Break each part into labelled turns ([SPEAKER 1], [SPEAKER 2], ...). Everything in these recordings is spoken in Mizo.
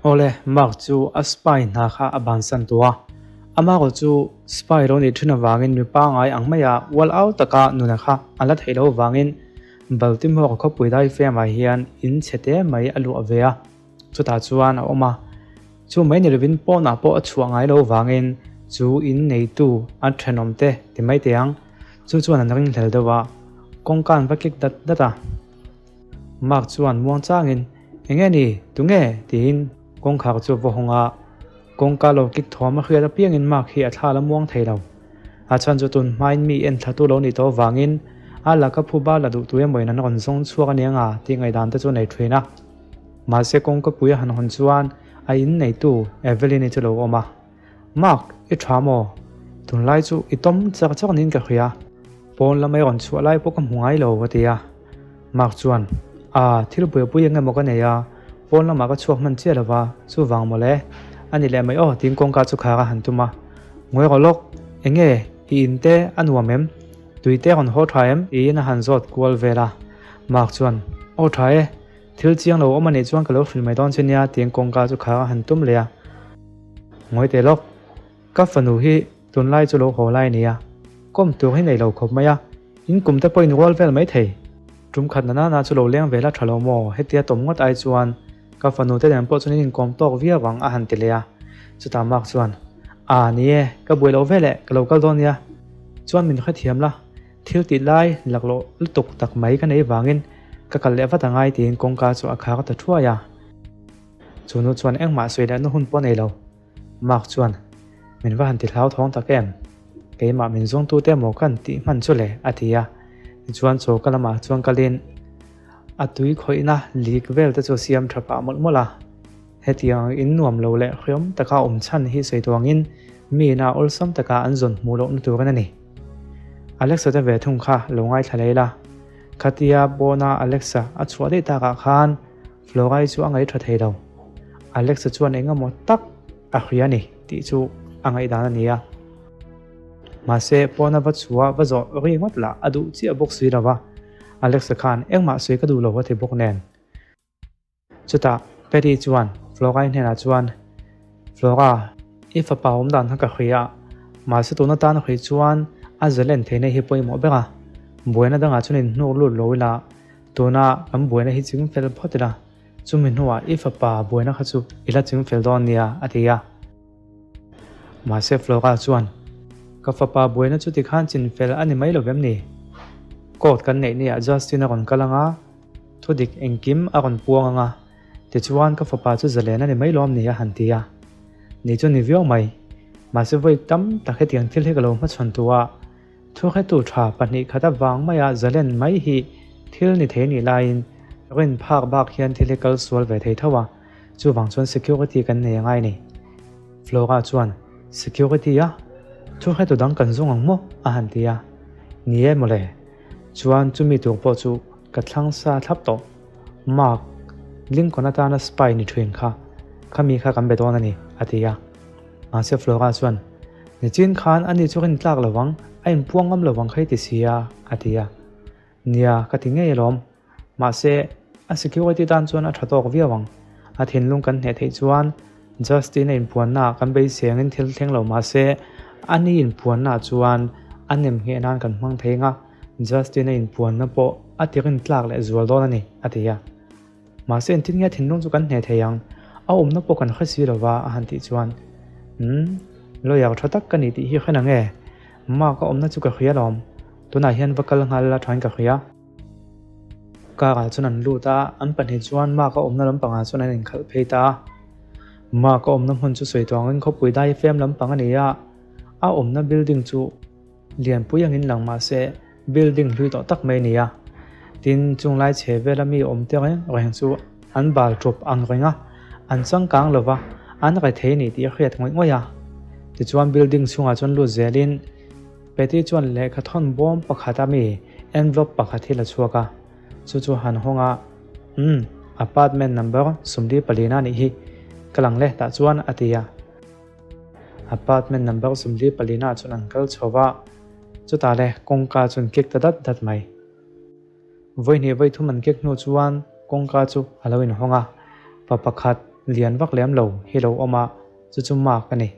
[SPEAKER 1] Awle, Mark chu a spy hna kha a bansan tawh a. Amaherawh chu spy lo nih thin avangin mi pangngai ang maia ual au taka nuna kha a la theih loh avangin Baltimore khawpui daifemah hian in chhe te mai a luah ve a, chutah chuan a awm a. Chu mai ni lovin pawnah pawh a chhuah ngai loh avangin chu in neitu an thenawm te ti mai teh ang. Chu chuan an ringhlel deuh a, kawngka an va kik dat dat a. Mark chuan muang changin, Enge ni? Tunge? tiin kawngkhar chu a va hawng a. Kawngka lo kik thawm a hriat apiangin Mark hi a thla la muang thei lo. A chhan chu tun hmain mi en thlatu lo nih tawh avangin a laka phuba la duh tu emawin an rawn zawng chhuak a nia nga tih ngaihdan te chu a nei thin a. Mahse kawngka pui a han hawn chuan a inneitu Evelyn-i chu lo awm a. Mark, i tha maw? Tunlai chu i tawm chak chak niin ka hria. Pawn lamai rawn chhuah lai pawh ka hmu ngai lo, a ti a. Mark chuan, A, thil buaipui eng emaw ka nei a, pawn lamah ka chhuak hman chiah lo va, chuvang mawle. A ni leh mai aw, tiin kawngka chu khar a han tum a. Ngawi rawh lawk, eng nge i in te a nuam em? Tui te rawn haw tha em? Tiin a han zawt kual vel a. Mark chuan, Aw tha e, Thil chiang lo awm a nih chuan ka lo hrilh mai dawn che nia tiin kawngka chu khar a han tum leh a. Ngawi teh lawk, ka fanu hi tunlai chu lo haw lai a nia, kawm tur hi nei lo khawp mai a, in kum te pawhin rual vel mai thei. Tum khat na nana chu lo leng ve la tha lo maw, hetia tawm ngawt ai chuan ka fanu te nen pawh chuan in inkawm tawk viau ang a han ti leh a. Chutah Mark chuan, Aa ni e, ka buai lo veleh ka lo kal dawn nia, chuan min hrethiam la, Thil tih lai laklawh lutuk tak mai ka nei vangin ka kal leh vat angai tiin kawngka chu a khar ta thuai a. Chu nu chuan engmah sawi lehna hun pawh nei lo. Mark chuan, Min va han ti hlauthawng tak em? Keimah min zawngtute emaw kan tih hman chu le? a ti a. Tichuan choka lamah chuan kalin a tui khawihna lik vel te chu a siam tha pah mawlh mawlh a. Hetiang ang in nuam lo leh hriam taka awm chhan hi sawi tuangin mi ina awlsam taka an zawn hmuh lohna tur a ni. Alexa te ve thung kha lo ngaithla leh ila. Khatia pawna Alexa a chhuah daih takah khan Florai chu a ngaihṭha thei lo. Alexa chuan eng emaw tak a hria a ni tih chu a ngaihdan a ni a. Mahse pawna va chhuah va zawh ri ngawt lah a duh chiah bawk si lo va. Alexa khan engmah sawi ka duh lo a ti bawk nen. Chutah Patty chuan Flora-i hnenah chuan, Flora, i fapa awm dan kha ka hria a, mahse tuna tan a hruih chuan a zalen theihna hi pawimawh ber a, buaina dangah chuan inhnuk lut lo ila, tuna kan buaina hi ching fel phawt ila, chumi hnuah i fapa buaina kha chu i la ching fel dawn nia, a ti a. Mahse Flora chuan, Ka fapa buaina chu tikhan chin fel a ni mai lo vem ni? Court kan neih niah Justin a rawn kal ang a, Thudik engkim a rawn puang ang a, tichuan ka fapa chu zalen a ni mai lawm ni a han ti a. Ni chu ni viau mai. Mahse vawi tam tak hetiang thil hi ka lo hmachhawn tu a, thuhretu tha 2 khat avang maia zalen mai hi thil ni thei nih laiin rin phak bak hian thil hi kal sual ve thei tho a, chuvang chuan security kan nei angai ni. Flora chuan, Security a? Thuhretu dang kan zawng ang maw? a han ti a. Ni e mawle. Chuan chumi tur pawh chu ka thlang sa thlap tawh. Mark, Lincoln atana spy ni thin kha, khami kha kan be dawn a ni, a ti a. Mahse Flora chuan, Nichin khan ani chu rin tlak lo vang, a inpuang ngam lo vang kha i ti si a, a ti a. Nia, ka ti ngei alawm. Mahse, a security tan chuan a tha tawk viau ang. A thinlung kan hneh theih chuan Justin a inpuanna ah kan beisei angin thil thleng lo mahse, a ni inpuanna ah chuan a nem ngheh nan kan hmang thei anga Justin a inpuanna pawh a ti rin tlak leh zual dawn a ni, a ti a. Mahse engtin nge a thinlung chu kan hneh thei ang? A awmna pawh kan hre si lova a han tih chuan, Umm, lawyer tha tak ka ni tih hi hre na nge? Mark a awmna chu ka hria alawm. Tunah hian va kal nghal la thain ka hria. Car ah chuan an lut a, an 2 chuan Mark a awmna lampangah chuan an inkhalh phei ta a. Mark a awmna hmun chu sawi tawh angin khawpui dai fem lampang a ni a, a awmna building chu lianpui angin lang mah se building hlui tawh tak mai a ni a. Tin, chung lai chhe vela mi awm te reng reng chu an bal ṭawp ang reng a, an changkang lo va, an rethei a ni tih a hriat ngawih ngawih a. Tichuan building chhungah chuan lut zelin Patty chuan lehkha thawn bawm pakhat a mi envelope pakhat hi la chhuak a, chu chu han hawng a, Umm, apartment number 44 na nih hi, ka lang le tah chuan a ti a. Apartment number 44 na chuan an kal chho va, chutah le kawngka chuan kik ta dat dat mai. Vawi hnih vawi thum an kik hnu chuan kawngka chu a lo inhawng a, pa pakhat lian vak lem lo hi lo awm a, chu chu Mark a ni.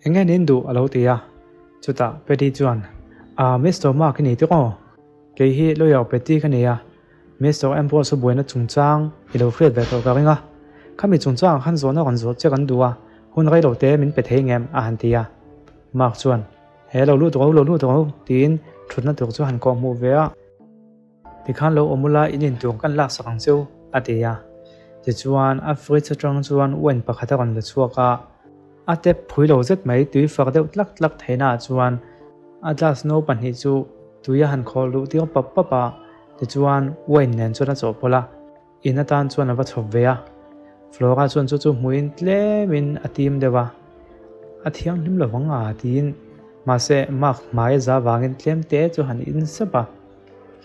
[SPEAKER 1] Eng nge nin duh? a lo ti a. Chutah Patty chuan, Aa, Mister Mark i ni tuk aw. Kei hi lawyer Patty ka ni a, Mister Ambrose a buaina chungchang i lo hriat ve tawh ka ring a. Khami chungchangah khan zawhna rawn zawh che kan duh a, hun rei lo te min pe thei ngem? a han ti a. Mark chuan, He lo lut ro, lo lut ro, tiin thutna tur chu han kawhhmuh ve a. Tikhan lo awm ula in intur kan laksak ang cheu, a ti a. Tichuan, a fridge atang chuan wine pakhat a rawn la chhuak a, a tap phui lo zet mai tui fak deuh tlak tlak theihna ah chuan a glass no pahnih chu tui a han khawh luh tir pap pap a, tichuan wine nen chuan a chawhpawlh a. In atan chuan a va chhawp ve a, Flora chuan chu chu hmuhin tlemin a tim deuh a, a thianghlim lo vang a tiin mahse Mark hmai a za vangin tlem te chu han in sep a.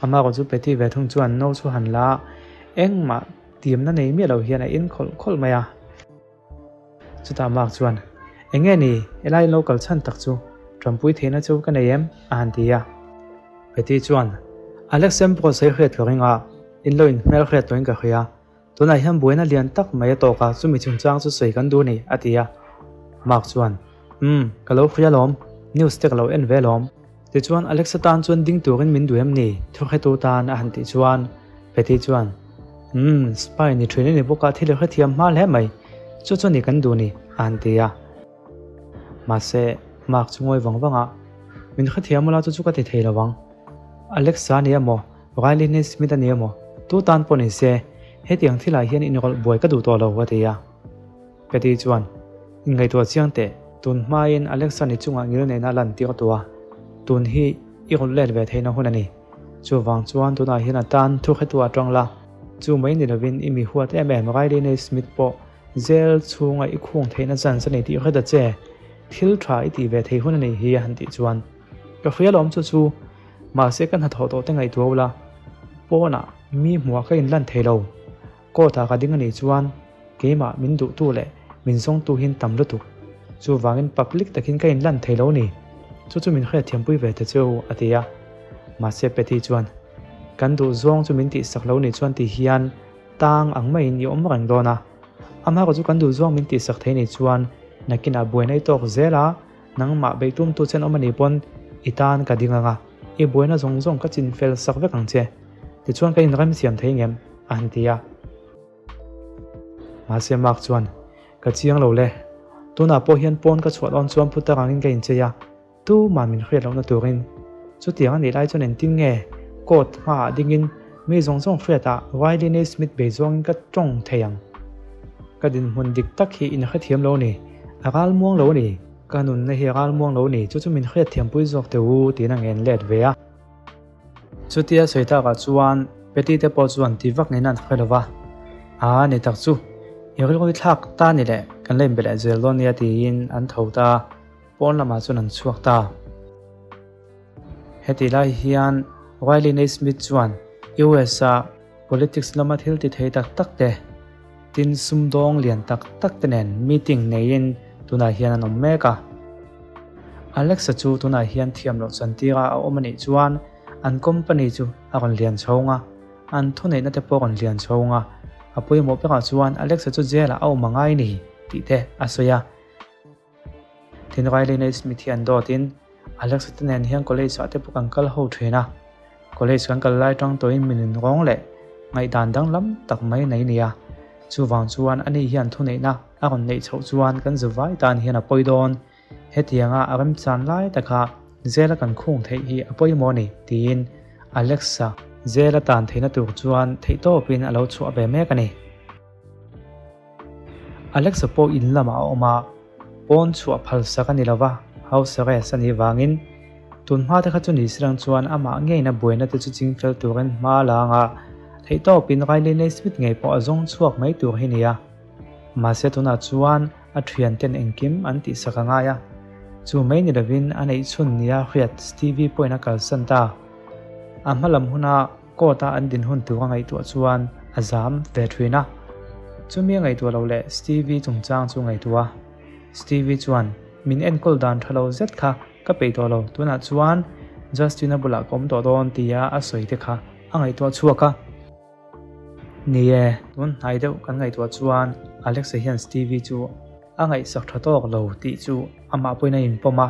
[SPEAKER 1] Amah chu Patty ve thung chuan no chu han la a, engmah timna nei miah lo hian a in khawlh khawlh mai a. Chutah Mark chuan, Eng nge ni, helai in lo kal chhan tak chu Tanpui theihna chu ka nei em? a han ti a. Patty chuan, Alex Ambrose hi hriat ka ring a, in lo inhmel hriat tawhin ka hria. Tunah hian buaina lian tak mai a tawk a, chumi chungchang chu sawi kan duh a ni, a ti a. Mark chuan, Umm, ka lo hria lawm, news te ka lo en ve lawm. Tichuan Alexa tan chuan ding turin min duh em ni? Thuhretu tan a han tih chuan Patty chuan, Umm, spy ni thin a ni bawk a, thil i hrethiam hma hle mai. Chu chu ni kan duh ni, a han ti a. Mahse, Mark chu ngawi vang vang a, Min hrethiam ula chu chu ka ti thei lo ang. Alexa a ni emaw, Riley Naismith a ni emaw, tu tan pawh ni se, hetiang thilah hian inrawlh buai ka duh tawh lo, a ti a. Patty chuan, Inngaihtuah chiang teh, tun hmain Alexa ni chungah ngil neihna a lan tir tawh a, tun hi i rawn let ve theihna hun a ni. Chuvang chuan tunah hian a tan thu hretu a tang la, chu mai ni lovin i mi huat em em Riley Naismith pawh jail chhunga i khung theihna chance a nei tih hre ta che, thil tha i tih ve thei hun a nih hi a han tih chuan, Ka hria lawm chu chu, mahse ka hnathawh tawh te ngaihtuah ula, pawnah mi hmuah ka inlan thei lo. Court-ah ka ding a nih chuan keimah min duhtu leh min zawngtu hian tam lutuk. Chuvangin public takin ka inlan thei lo ni. Chu chu min hriatthiampui ve ta cheu, a ti a. Mahse Patty chuan, Kan duh zawng chu min tihsak lo nih chuan ti hian tang ang maiin i awm reng dawn a. Amaherawh chu kan duh zawng min tihsak thei nih chuan nakinah buaina i tawk zel a, Nangmah beihtumtu chen awm a nih pawn i tan ka ding ang a, i buaina zawng zawng ka chin fel sak vek ang che. Tichuan ka inrem siam thei ngem? a han ti a. Mahse Mark chuan, Ka chiang lo le. Tunah pawh hian pawn ka chhuah dawn chuan putar angin ka inchei a, tumah min hriat lohna turin. Chutiang a nih lai chuan engtin nge court hmaah dingin mi zawng zawng hriatah Riley Naismith bei zawngin ka tawng thei ang? Ka dinhmun dik tak hi in hrethiam lo a ni, a ral muang lo a ni, ka nunna hi a ral muang lo a ni, chu chu min hriatthiampui zawk teh u tiin a ngen let ve a. Chutia sawi takah chuan Patty te pawh chuan ti vak ngeiin an hre lo va, Aa ni tak chu, i rilru thlak ta ni leh kan la inbe leh zel dawn nia tiin an tho ta, pawn lamah chuan an chhuak ta. Heti lai hian Riley Naismith chuan US-a politics lama thil ti thei tak tak te, tin sumdawng lian tak tak te nen meeting neiin tunah hian an awm mek a. Alexa chu tunah hian thiam loh chantira a awm a nih chuan an company chu a rawn lian chhawng a, an thuneihna te pawh a rawn lian chhawng a, a pawimawh berah chuan Alexa chu jail ah a awm a ngai ni tih te a sawi a. Tin Riley Naismith hi an dawtin Alexa te nen hian college ah te pawh kan kal ho thin a, college kan kal lai tang tawhin min inrawng leh ngaihdan danglam tak mai nei nia. Chuvang chuan ani hian thuneihna a rawn neih chhoh chuan kan zuvai tan hian a pawi dawn. Hetianga a remchan lai taka zela kan khung theih hi a pawimawh a ni tiin Alexa zela tan theihna tur chuan theihtawpin a lo chhuah ve mek a ni. Alexa pawh in lamah a awm a, pawn chhuah phal sak a ni lo va, house arrest a nih vangin tun hma te kha chu ni silang chuan amah ngeina buaina te chu ching fel turin hma la anga theihtawpin Riley Naismith ngei pawh a zawng chhuak mai tur hi nia. Mahse tunah chuan a thianten engkim an tihsak a ngai a, chu mai ni lovin a neihchhun nia hriat Stevie pawhin a kalsan ta. A hma lam huna Court-a an din hun tur a ngaihtuah chuan a zam ve thin a. Chumi a ngaihtuah loh leh Stevie chungchang chu ngaihtuah a. Stevie chuan, Min enkawl dan tha lo zet kha ka peih tawh lo, tunah chuan Justin-a bulah ka awm tawh dawn tia a sawi te kha a ngaihtuah chhuak a. Ni e, tun hnai deuh kan ngaihtuah chuan Alex-a hian Stevie chu a ngaihsak tha tawk lo tih chu amah pawhin a inpawm a.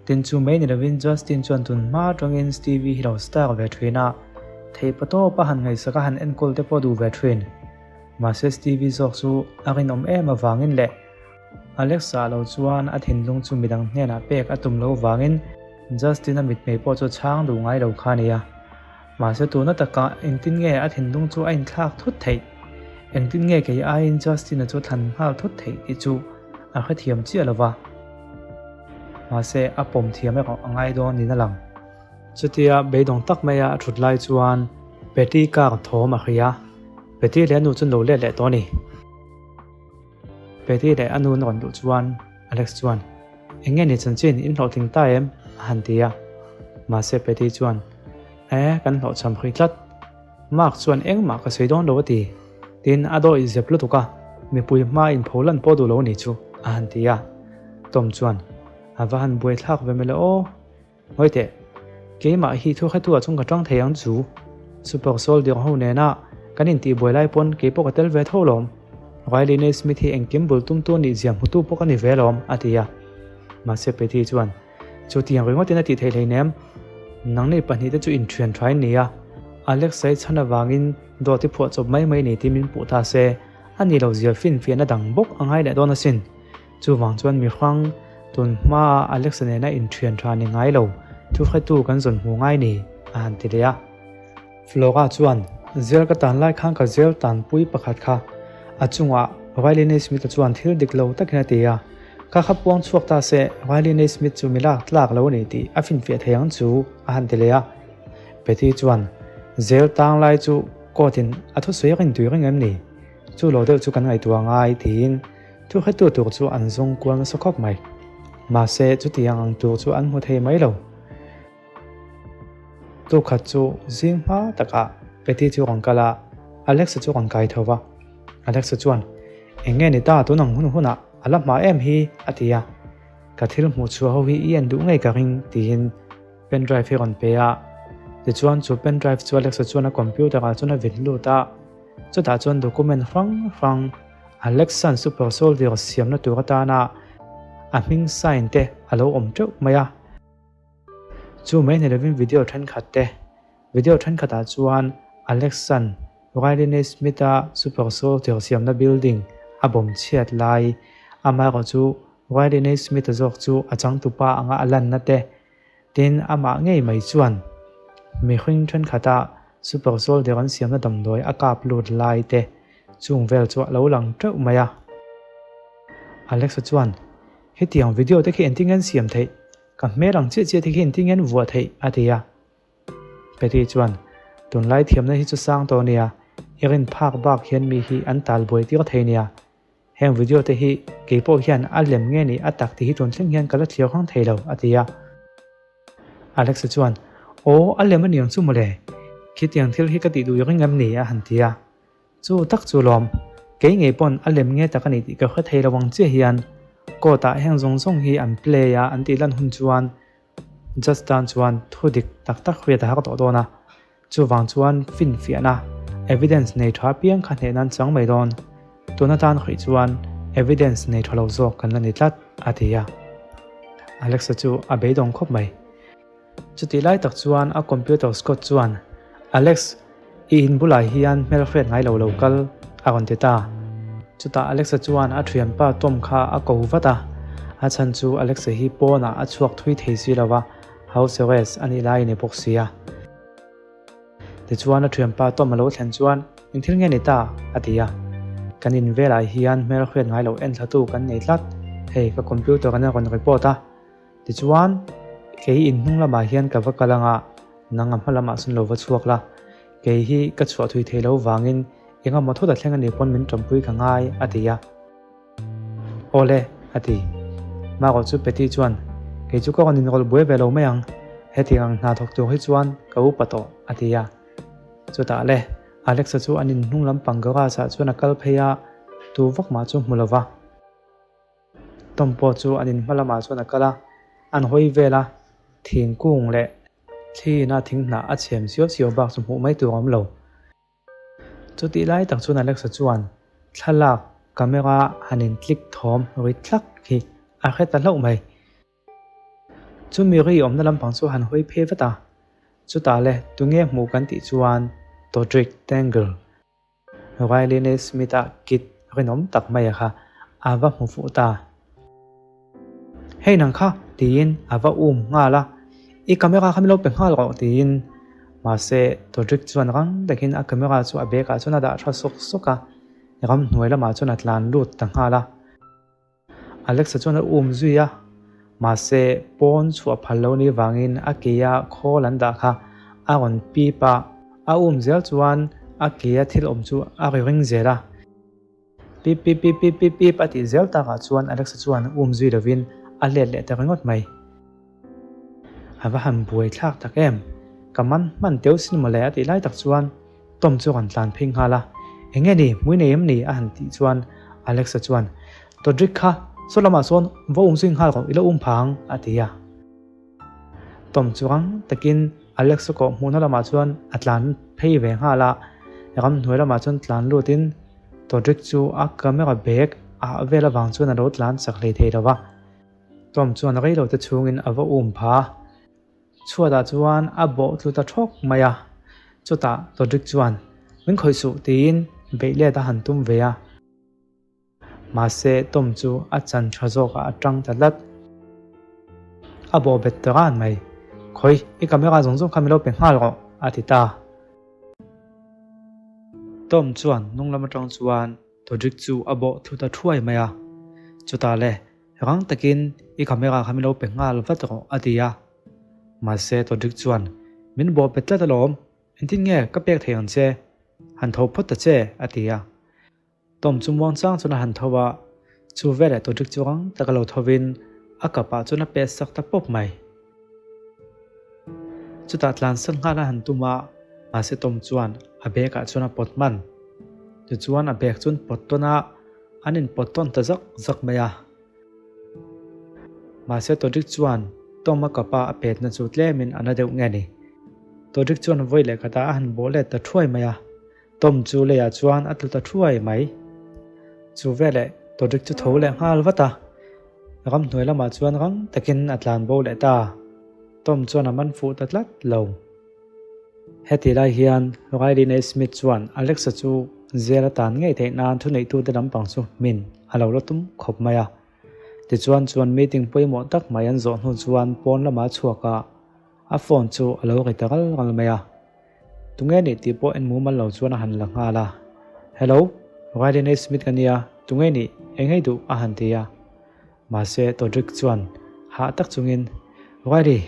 [SPEAKER 1] Tin chu mai ni lovin Justin chuan tun hma atangin Stevie hi lo star ve thin a, theihpa tawp a han ngaihsak a han enkawl te pawh duh ve thin. Mahse Stevie zawk chu a rinawm em avangin leh Alex-a lo chuan a thinlung chu midang hnenah pek a tum lo vangin Justin-a mitmei pawh chu chhang duh ngai lo kha a ni a. Mahse tuna takah engtin nge a thinlung chu a inthlak thut theih? Engtin nge kei aiin Justin-a chu thlan nghal thut theih tih chu a hrethiam chiah lo va. Mahse a pawm thiam erawh a ngai dawn niin a lang. Chutia beidawng tak maia a thut lai chuan Betty car thawm a hria a, Betty leh a nu chu an lo let leh tawh a ni. Betty leh a nu an rawn luh chuan Alex chuan, Eng nge ni chanchin, in hlawhtling ta em? a han ti a. Mahse Betty chuan, E, kan hlawhchham hrui tlat. Mark chuan engmah ka sawi dawn lo a ti. Tin, a dawih zep lutuk a, mipui hma inpho lan pawh duh lo a ni chu, a han ti a. Tom chuan, A va han buaithlak ve mawle aw. Ngawi teh, keimah hi thu hretu ah chuan ka tang thei ang chu. Super Soldier ho nena kan intihbuai lai pawn kei pawh ka tel ve tho lawm. Riley Naismith hi engkim bul tumtu a nih zia hmutu pawh ka ni ve lawm, a ti a. Mahse Patty chuan, Chutiang ringawtin a tih theih hleinem. Nangni pahnihte chu inthian tha in ni a. Alex a i chhan avangin dawt i phuah chawp mai mai ni tih min puh ta se, a ni lo zia finfiahna dang bawk a ngai leh dawn asin. Chuvang chuan mihrang tun hmaa Alexa nena inthian tha ni ngai lo, thuhretu kan zawn hmu ngai ni, a han ti leh a. Flora chuan, Zel ka tan lai khan ka zel tanpui pakhat kha a chungah Riley Naismith-a chuan thil dik lo takin a ti a. Kha kha puang chhuak ta se, Riley Naismith chu mi lak tlak lo a ni tih a finfiah thei ang chu, a han ti leh a. Betty chuan, Zel tang lai chu court-in a thusawi a rintui reng em ni? Chu lo deuh chu kan ngaihtuah ngai, tiin Thuhretu tur chu an zawng kual nasa khawp mai. Mahse, chutiang ang tur chu an hmu thei mai lo. Tukhat chu zing hma takah Betty chu rawn kal a, Alex-a chu rawn kai tho va. Alex-a chuan, Eng nge ni ta tun ang hun hunah a la hma em hi? a ti a. Ka thil hmuh chhuah ho hi i en duh ngei ka ring, tiin pen drive hi rawn pe a. Tichuan chu pen drive chu Alex-a chuan a computer-ah chuan a vit lut a. Chutah chuan document hrang hrang Alexan Super Soldier siamna tur atana a hming sign te a lo awm teuh mai a. Chu mai ni lovin video thenkhat te, video thenkhatah chuan Alexan Riley Naismith-a Super Soldier siamna building a bawm chhiat lai, amaherawh chu Riley Naismith-a zawk chu a changtupa anga a lanna te, Tin, amah ngei mai chuan mihring thenkhatah Super Soldier an siamna damdawi a kap lut lai te chung vel chu a lo lang teuh mai a. Alexa chuan, Hetiang video te khi engtin nge siam theih? Ka hmel ang chiah chiah te khi engtin nge vuah theih? a ti a. Patty chuan, Tunlai thiamna hi chu sang tawh ania, i rin phak bak hian mi hi an tal buai tir thei nia. Heng video te hi kei pawh hian a lem nge ni a tak tih hi tun thleng hian ka la thliar hang thei lo, a ti a. Alexa chuan, Aw, a lem a niang chu mawle. Khitiang thil hi ka tih duh ring em ni? a han ti a. Chu tak chu lawm. Kei ngei pawn a lem nge tak a ni tih ka hre thei lo ang chiah hian court ah heng zawng zawng hi an play a an tih lan hun chuan judge tan chuan thu dik tak tak hriat a har tawh dawn a. Chuvang chuan finfiahna, evidence, nei tha piang kha hneh nan chang mai dawn. Tun atan hrih chuan evidence nei tha lo zawk kan la ni tlat, a ti a. Alexa chu a beidawng khawp mai. Chutih lai tak chuan a computer Scott chuan, Alex, i in bulah hian hmelhriat ngai lo lo kal, a rawn ti ta. Chutah Alexa chuan a thianpa Tom kha a ko vat a. A chhan chu Alexa hi pawnah a chhuak thui thei si lo va, house arrest a nih lai a ni bawk si a. Tichuan a thianpa Tom a lo thlen chuan, Eng thil nge ni ta? a ti a. Kan in velah hian hmel hriat ngai lo en thlatu kan nei tlat, hei ka computer an rawn report a. Tichuan kei in hnung lamah hian ka va kal anga, nang a hma lamah chuan lo va chhuak la. Kei hi ka chhuah thui thei lo vangin eng emaw thawt a thleng a nih pawn min tawmpui ka ngai, a ti a. Awle, a ti. Marawh chu Patty chuan, Kei chu ka rawn inrawlh buai ve lo mai ang, hetiang ang hna thawk tur hi chuan ka upa tawh, a ti a. Chutah le, Alexa chu an inhnung lampang garage ah chuan a kal phei a, tu vak mah chu hmu lo va. Tom pawh chu an inhma lamah chuan a kal a, an hawi vel a, thingkung leh thli ina thing hnah a chhem siau siau bak chu hmuh mai tur a awm lo. Chutih lai tak chuan Alexa chuan thlalak camera han in click thawm ri tlak hi a hre ta hlauh mai. Chumi ri awmna lampang chu han hawi phei vat a, chutah le tunge hmuh kan tih chuan Todrick Tangle Riley Naismith-a kit rinawm tak mai a kha a va hmu fuh ta. Hei nang kha tiin a va um nghal a, I camera kha min lo pe nghal rawh tiin. Mahse, Todrick chuan rang takin a camera chu a bag ah chuan a dah tha sawk sawk a, ramhnuai lamah chuan a tlan lut ta nghal a. Alexa chuan a um zui a, mahse pawn chhuah phal lo ni vangin a keia khawl an dah kha a rawn pip a, a um zel chuan a keia thil awm chu a ri ring zel a. Pip pip pip pip pip pip a tih zel takah chuan Alexa chuan um zui lovin a let leh ta ringawt mai. A va han buai thlak tak em? Ka man hman teu sin mawle a tih lai tak chuan Tom chu rawn tlan phei nghal a. Eng nge ni? Hmui nei em ni? a han tih chuan Alexa chuan, Todrick kha saw lamah sawn va um zui nghal rawh, i lo um phah ang a ti a. Tom chu rang takin Alexa kawh hmuhna lamah chuan a tlan phei ve nghal a. Ramhnuai lamah chuan tlan lutin Todrick chu a camera bag ah vel avang chuan a lo tlan chak hlei thei lo va. Tom chuan rei lo te chhungin a va um pha. Chhuatah chuan a bawh tlu ta thawk mai a. Chutah Todrick chuan, Min khawih suh tiin beih let a han tum ve a. Mahse Tom chu a chan tha zawkah a tang ta tlat. A bawh bet ta ran mai. Khawi, i camera zawng zawng kha min lo pe nghal rawh, a ti ta. Tom chuan hnung lam atang chuan Todrick chu a bawh thlu ta thuai mai a. Chutah le, Rang takin i camera kha min lo pe nghal vat rawh a ti a. Mahse Todrick chuan, Min bawh pe tlat alawm, engtin nge ka pek thei ang che? Han tho phawt ta che a ti a. Tom chu muang chang chuan a han tho a, chu veleh Todrick chu rang taka lo thovin a kapah chuan a pet sak ta pawp mai. Chutah tlansan nghal a han tum a, mahse Tom chuan a bag ah chuan a pawt hman. Tichuan a bag chuan pawt tawn a, an inpawt tawn ta zak zak mai a. Mahse Todrick chuan Tom a kapa a petna chu tlemin a na deuh nge ni. Todrick chuan vawi leh khatah a han bawh let ta thuai mai a, Tom chu leiah chuan a tlu ta thuai mai. Chu veleh Todrick chu tho leh nghal vat a, ramhnuai lamah chuan rang takin a tlan bo leh ta. Tom chuan a man fuh ta tlat lo. Heti lai hian Riley Naismith chuan Alexa chu zel atan ngei theih nan thuneihtute lampang chu hmin a lo la tum khawp mai a. Tichuan chuan meeting pawimawh tak mai an zawh hnu chuan pawn lama chhuak a, a phone chu a lo ri ta ral ral mai a. Tunge nih tih pawh en mumal lo chuan a han la nghal a. Hello, Riley Naismith ka nia, tunge nih eng ngei duh a han ti a. Mahse Todrick chuan hah tak chungin, Riley,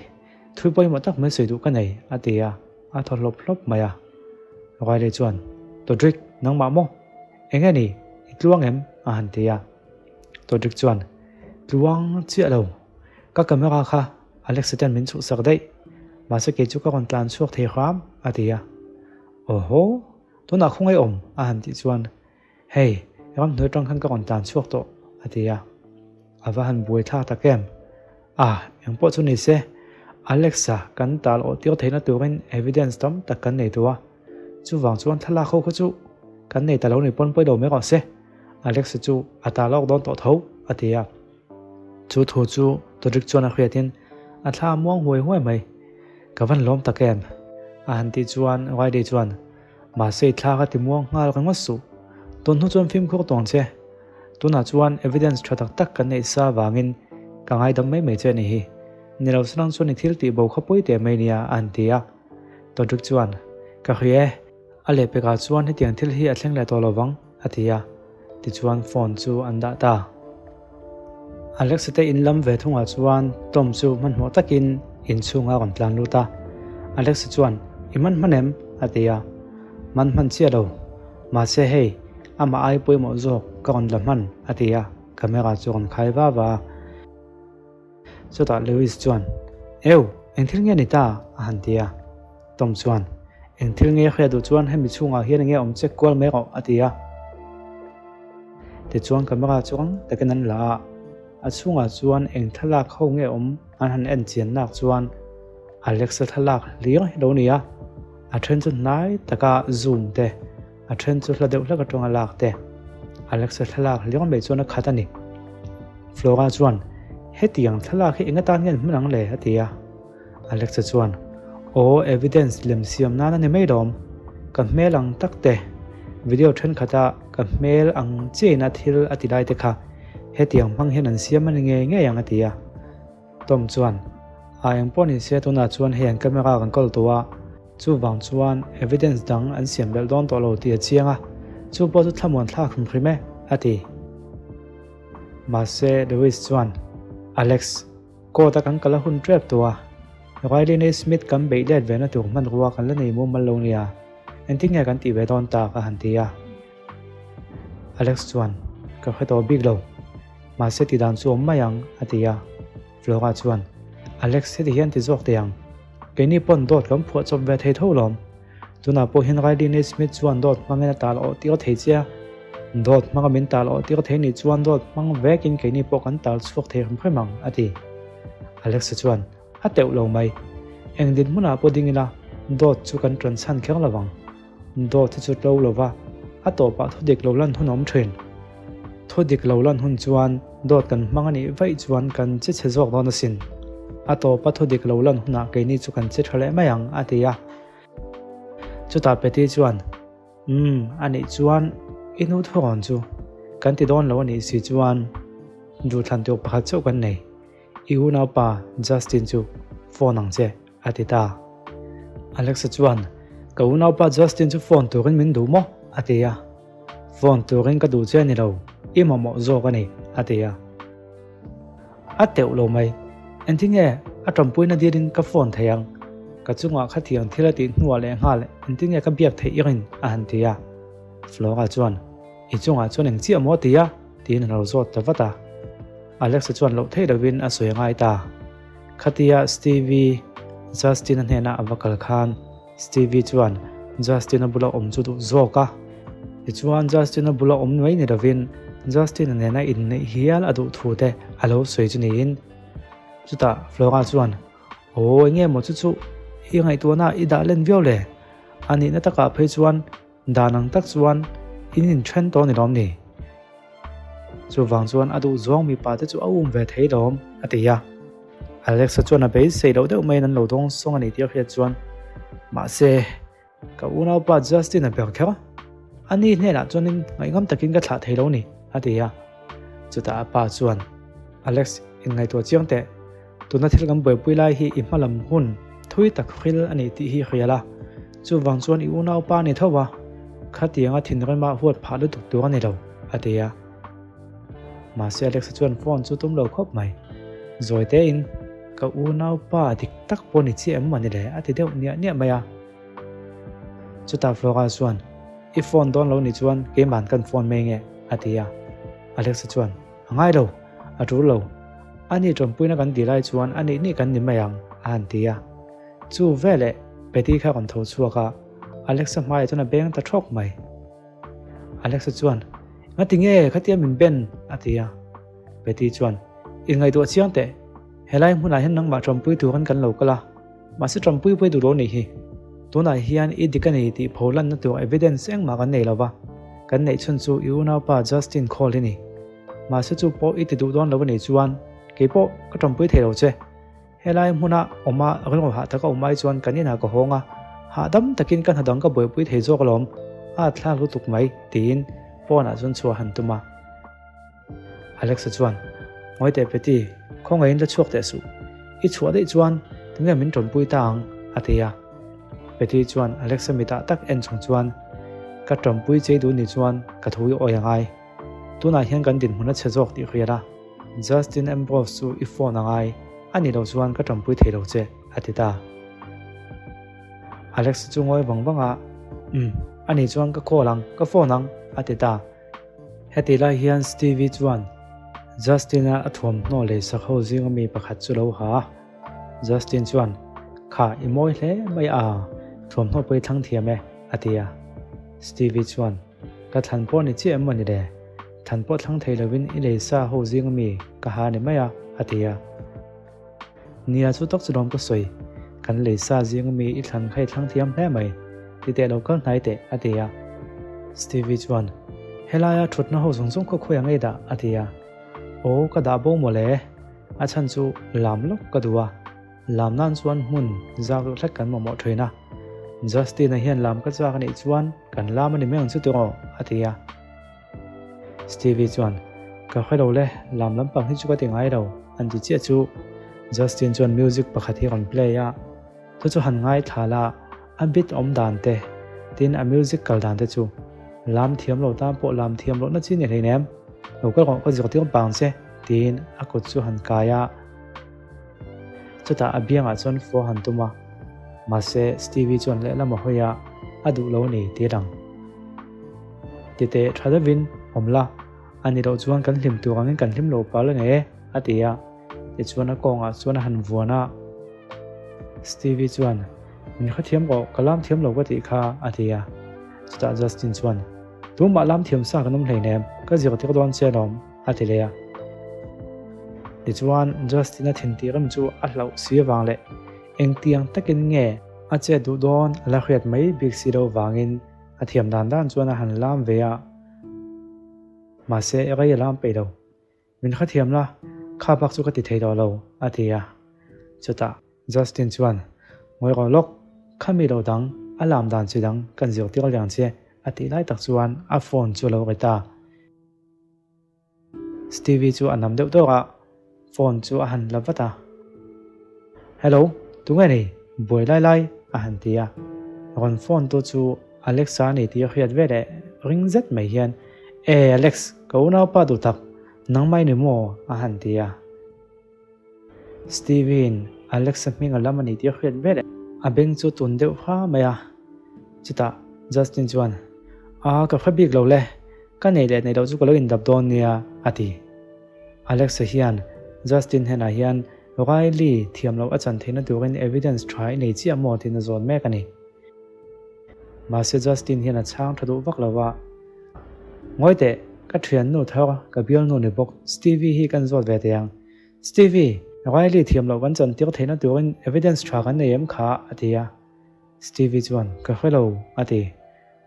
[SPEAKER 1] Thil pawimawh tak mai sawi duh ka nei, a ti a, a thaw hlawp hlawp mai a. Riley chuan, Todrick, nangmah maw? Eng nge ni? I tluang em? a han ti a. Todrick chuan, Tluang chiah lo. Ka camera kha Alexa ten min chhuhsak daih. Mahse kei chu ka rawn tlan chhuak thei hram, a ti a. Awhaw, tunah khawngaih awm, a han tih chuan, Hei, ramhnuai atang khan ka rawn tlan chhuak tawh, a ti a. A va han buai thlak tak em? Ah, eng pawh chu ni se, Alexa kan tal awh tir theihna turin evidence tam tak kan nei tawh a. Chuvang chuan thlalak ho kha chu kan nei ta lo ni pawn pawi lo mai rawh se, Alexa chu a tal awk dawn tawh tho, a ti a. Chu thu chu Todrick chuan a hriatin a thla a muang huai huai mai. Ka van lawm tak em? A han tih chuan Riley chuan, Mahse i thla kha ti muang nghal ringawt suh. Tun hnu chuan fimkhur tawng che. Tunah chuan evidence tha tak tak kan neih sa vangin ka ngaidam mai mai che a ni hi. Ni lo sanang chuan i thil tih bo kha pawi teh mai nia a han ti a. Todrick chuan, Ka hria e. A lehpekah chuan hetiang thil hi a thleng leh tawh lo vang, a ti a. Tichuan phone chu an dah ta. Alexa te in lam ve thungah chuan Tom chu hmanhmawh takin inchhung a rawn tlan lut a. Alexa chuan, I man hman em? a ti a. Man hman chiah lo. Mahse hei, amah ai pawimawh zawk ka rawn la hman, a ti a, camera chu a rawn khai va va a. Chutah Lewis chuan, Eu, eng thil nge ni ta? a han ti a. Tom chuan, Eng thil nge hriat duh chuan hemi chhungah hian enge awm check kual mai rawh, a ti a. Tichuan camera chu rang takin an la a, a chhungah chuan eng thlalak ho nge awm an han en chian nak chuan Alexa thlalak hlir hi lo ni a, a then chu hnai taka zoom te. A then chu hla deuh hlek atanga lak te. Alexa thlalak hliang mai chuan a khat a ni. Flora chuan, Hetiang thlalak hi eng atan nge an hman ang le? a ti a. Alexa chuan, Aw, evidence lem siam nan a ni mai lawm. Ka hmel ang tak te, video thenkhat-a ka hmel ang chiaina thil a ti lai te kha hetiang hmang hian an siam a ni ngei ngei ang a ti a. Tom chuan, A eng pawh ni se tunah chuan hei an camera kan kawl tawh a, chuvang chuan evidence dang an siam belh dawn tawh lo tih a chiang a, chu pawh chu thlamuan thlak hrim hrim e, a ti. Mahse, Lewis chuan, Alex, court a kan kal a hun tep tawh a, Riley Naismith kan beih let ve na tur hmanrua kan la nei mumal lo nia, engtin nge kan tih ve dawn tak a han ti a. Alex chuan, Ka hre tawh bik lo. Mahse ti dan chu awm mai ang, a ti a. Flora chuan, Alex, heti hian ti zawk teh ang. Keini pawn dawt kan phuah chawp ve thei tho lawm. Tunah pawh hian Riley Naismith chuan dawt hmangin a tal awh tir thei che a. Dawt hmanga min tal awh tir thei nih chuan dawt hmang vekin keini pawh kan tal chhuak thei hrim hrim ang, a ti. Alex-a chuan, A teuh lo mai. Eng dinhmunah pawh ding ila, dawt chu kan ṭan chhan kher lo vang. Dawt hi chu tlo lo va, a tawpah thu dik lo lan hun a awm thin. Thu dik lo lan hun chuan dawt kan hmang a nih vaih chuan kan che chhe zawk dawn asin. A tawpa thu dik lo lan hunah keini chu kan che tha leh mai ang, a ti a. Chutah Patty chuan, Umm, a nih chuan i nu thurawn chu kan ti dawn lo a nih si chuan duhthlan tur pakhat chauh kan nei. I unaupa Justin chu phone ang che, a ti ta. Alexa chuan, Ka unaupa Justin chu phone turin min duh maw? a ti a. Phone turin ka duh che a ni lo, i mamawh zawk a ni, a ti a. A teuh lo mai, engtin nge a tanpuina dilin ka phone thei ang? Ka chungah khatiang thil a tih hnuah leh nghal engtin nge ka biak theih i rin? a han ti a. Flora chuan, I chungah chuan eng chiah maw a ti a? tiin a lo zawt ta vat a. Alexa chuan loh theih lovin a sawi ngai ta. Khatia Stevie Justin-a hnena a va kal khan Stevie chuan Justin-a bula awm chu duh zawk a. Tichuan Justin-a bula awm mai ni lovin Justin-a nena inneih hial a duh thu te a lo sawi chu niin. Chutah Flora chuan, Aw enge maw chu chu i ngaihtuahna i dah len viau le? A nihna takah phei chuan Dan ang tak chuan in inthen tawh ni lawm ni? Chuvang chuan a duh zawng mipa te chu a um ve thei lawm, a ti a. Alexa chuan a beisei loh deuh maiin an lo dawng sawng a ni tih a hriat chuan, Mahse, ka unaupa Justin a ber kher. Ani hnenah chuanin ngaihngam takin ka thlah thei lo ni, a ti a. Chutah a pa chuan, Alex, inngaihtuah chiang teh. Tuna thil kan buaipui lai hi i hmalam hun thui tak hril a ni tih hi hrial a, chuvang chuan i unaupa a ni tho a, khatianga thinrema huat phah lutuk tur a ni lo, a ti a. Mahse Alexa chuan phone chu tum lo khawp mai. Zawi tein, Ka unaupa dik tak pawh ni chiah em mawni le? a ti deuh niah niah mai a. Chutah Flora chuan, I phone dawn lo ni chuan keimahn kan phone mai nge, a ti a. Alexa chuan, A ngai lo, a tul lo. A ni ṭawmpuina kan tih lai chuan a nih nih kan ni mai ang, a han ti a. Chu veleh Betty kha a rawn tho chhuak a, Alexa hmaiah chuan a beng ta ṭhawk mai. Alexa chuan, Ngati nge khatia min ben? a ti a. Betty chuan, Inngaihtuah chiang teh, helai hmunah hian nangmah ṭawmpui turin kan lo kal a. Mahse ṭawmpui pawh i duh lo nih hi. Tunah hian i dik a ni tih pho lanna tur evidence engmah kan nei lo va, kan neih chhun chu i unaupa Justin Cole hi ni. Mahse chu pawh i ti duh dawn lo a nih chuan kei pawh ka ṭawmpui thei lo che. Helai hmuna awma rilru hah taka awm ai chuan kan inah ka hawng a, hahdam takin ka hna dang ka buaipui thei zawk alawm, a thlak lutuk mai, tiin pawnah chuan chhuah han tum a. Alexa chuan, Ngawi teh Patty, khawngaihin la chhuak teh suh. I chhuah daih chuan tunge min ṭawmpui ta ang? a ti a. Patty chuan Alexa mitah tak en chung chuan, Ka ṭawmpui chei duh ni chuan ka thu i awi a ngai. Tunah hian kan dinhmun a chhe zawk tih hriat a. Justin Ambrose chu i phone a ngai, a nih loh chuan ka ṭawmpui thei lo che, a ti ta. Alexa chu ngawi vang vang a, Umm, a nih chuan ka call ang, ka phone ang, a ti ta. Heti lai hian Stevie chuan Justin-a a thuamhnaw lei sak ho zinga mi pakhat chu lo ha a. Justin chuan, Kha, i mawi hle mai a, thuamhnaw pawh i thlang thiam e, a ti a. Stevie chuan, Ka thlan pawh ni chiah em maw ni le? Thlan pawh thlang thei lovin i lei sa ho zinga mi ka ha ni mai a, a ti a. Nia chu tak chu lawm ka sawi, kan lei sa zinga mi i thlan kha i thlang thiam hle mai, ti teh lo kal hnai teh, a ti a. Stevie chuan, Helaia thutna ho zawng zawng khaw khawi ang ei dah? a ti a. Aw, ka dah bo mawle. A chhan chu lam lawk ka duh a. Lam nan chuan hmun zak deuh hlek kan mamawh thin a. Justin-a hian lam ka chak a nih chuan kan lam a ni mai ang chu tiraw? a ti a. Stevie chuan, Ka hre lo le, lam lampang hi chu ka ti ngai lo, an ti chiah chu. Justin chuan music pakhat hi a rawn play a, chu chu han ngaithla la, a beat awm dan te, tin a music kal dan te chu. Lam thiam lo tan pawh lam thiam lohna chi ni hleinem, lo kal rawh ka zirtir pang che, tiin a kut chu han kai a. Chutah a biangah chuan fua han tum a, mahse Stevie chuan lehlam a hawi a, a duh lo a ni tih a lang. Titeh tha deuhin awm la, a ni loh chuan kan hlim tur angin kan hlim lo pal a nge, a ti a, tichuan a kawngah chuan a han vuan a. Stevie chuan, Min hrethiam rawh, ka lam thiam lo ka tih kha, a ti a. Chutah Justin chuan, Tumah lam thiam sa kan awm hleinem, ka zirtir dawn che alawm, a ti leh a. Tichuan, Justin-a thintir em chu a hlauh si avang leh engtiang takin nge a chet duh dawn a la hriat mai bik si lo vangin a thiam dan dan chuan a han lam ve a. Mahse, rei a lam peih lo. Min hrethiam la, kha bak chu ka ti thei tawh lo, a ti a. Chutah Justin chuan, Ngawi rawh lawk, kha mi lo dang, a lam dan chi dang kan zirtir liang che, a tih lai tak chuan a phone chu a lo ri ta. Stevie chu a nam deuh tawk a, phone chu a han la vat a. Hello, tunge ni? Buai lai lai, a han ti a. Rawn phone tu chu Alexa a ni tih a hriat ve leh ring zet mai hian, E Alex, ka unaupa duh tak, nangmah i ni maw? a han ti a. Stevie-in Alexa hming a lam a ni tih a hriat ve leh a beng chu tun deuh hra mai a. Chutah Justin chuan, A, ka hre bik lo le, ka nei leh nei loh chu ka lo indap dawn nia, a ti. Alexa hian Justin hnenah hian Riley thiam loh a chan theihna turin evidence tha i nei chiah maw tiin a zawn mek a ni. Mahse Justin hian a chhang tha duh vak lo va, Ngawi teh, ka thiannu thar, ka bialnu ni bawk, Stevie hi kan zawt ve teh ang. Stevie, Riley thiam loh kan chan tir theihna turin evidence tha kan nei em kha? a ti a. Stevie chuan, Ka hre lo, a ti.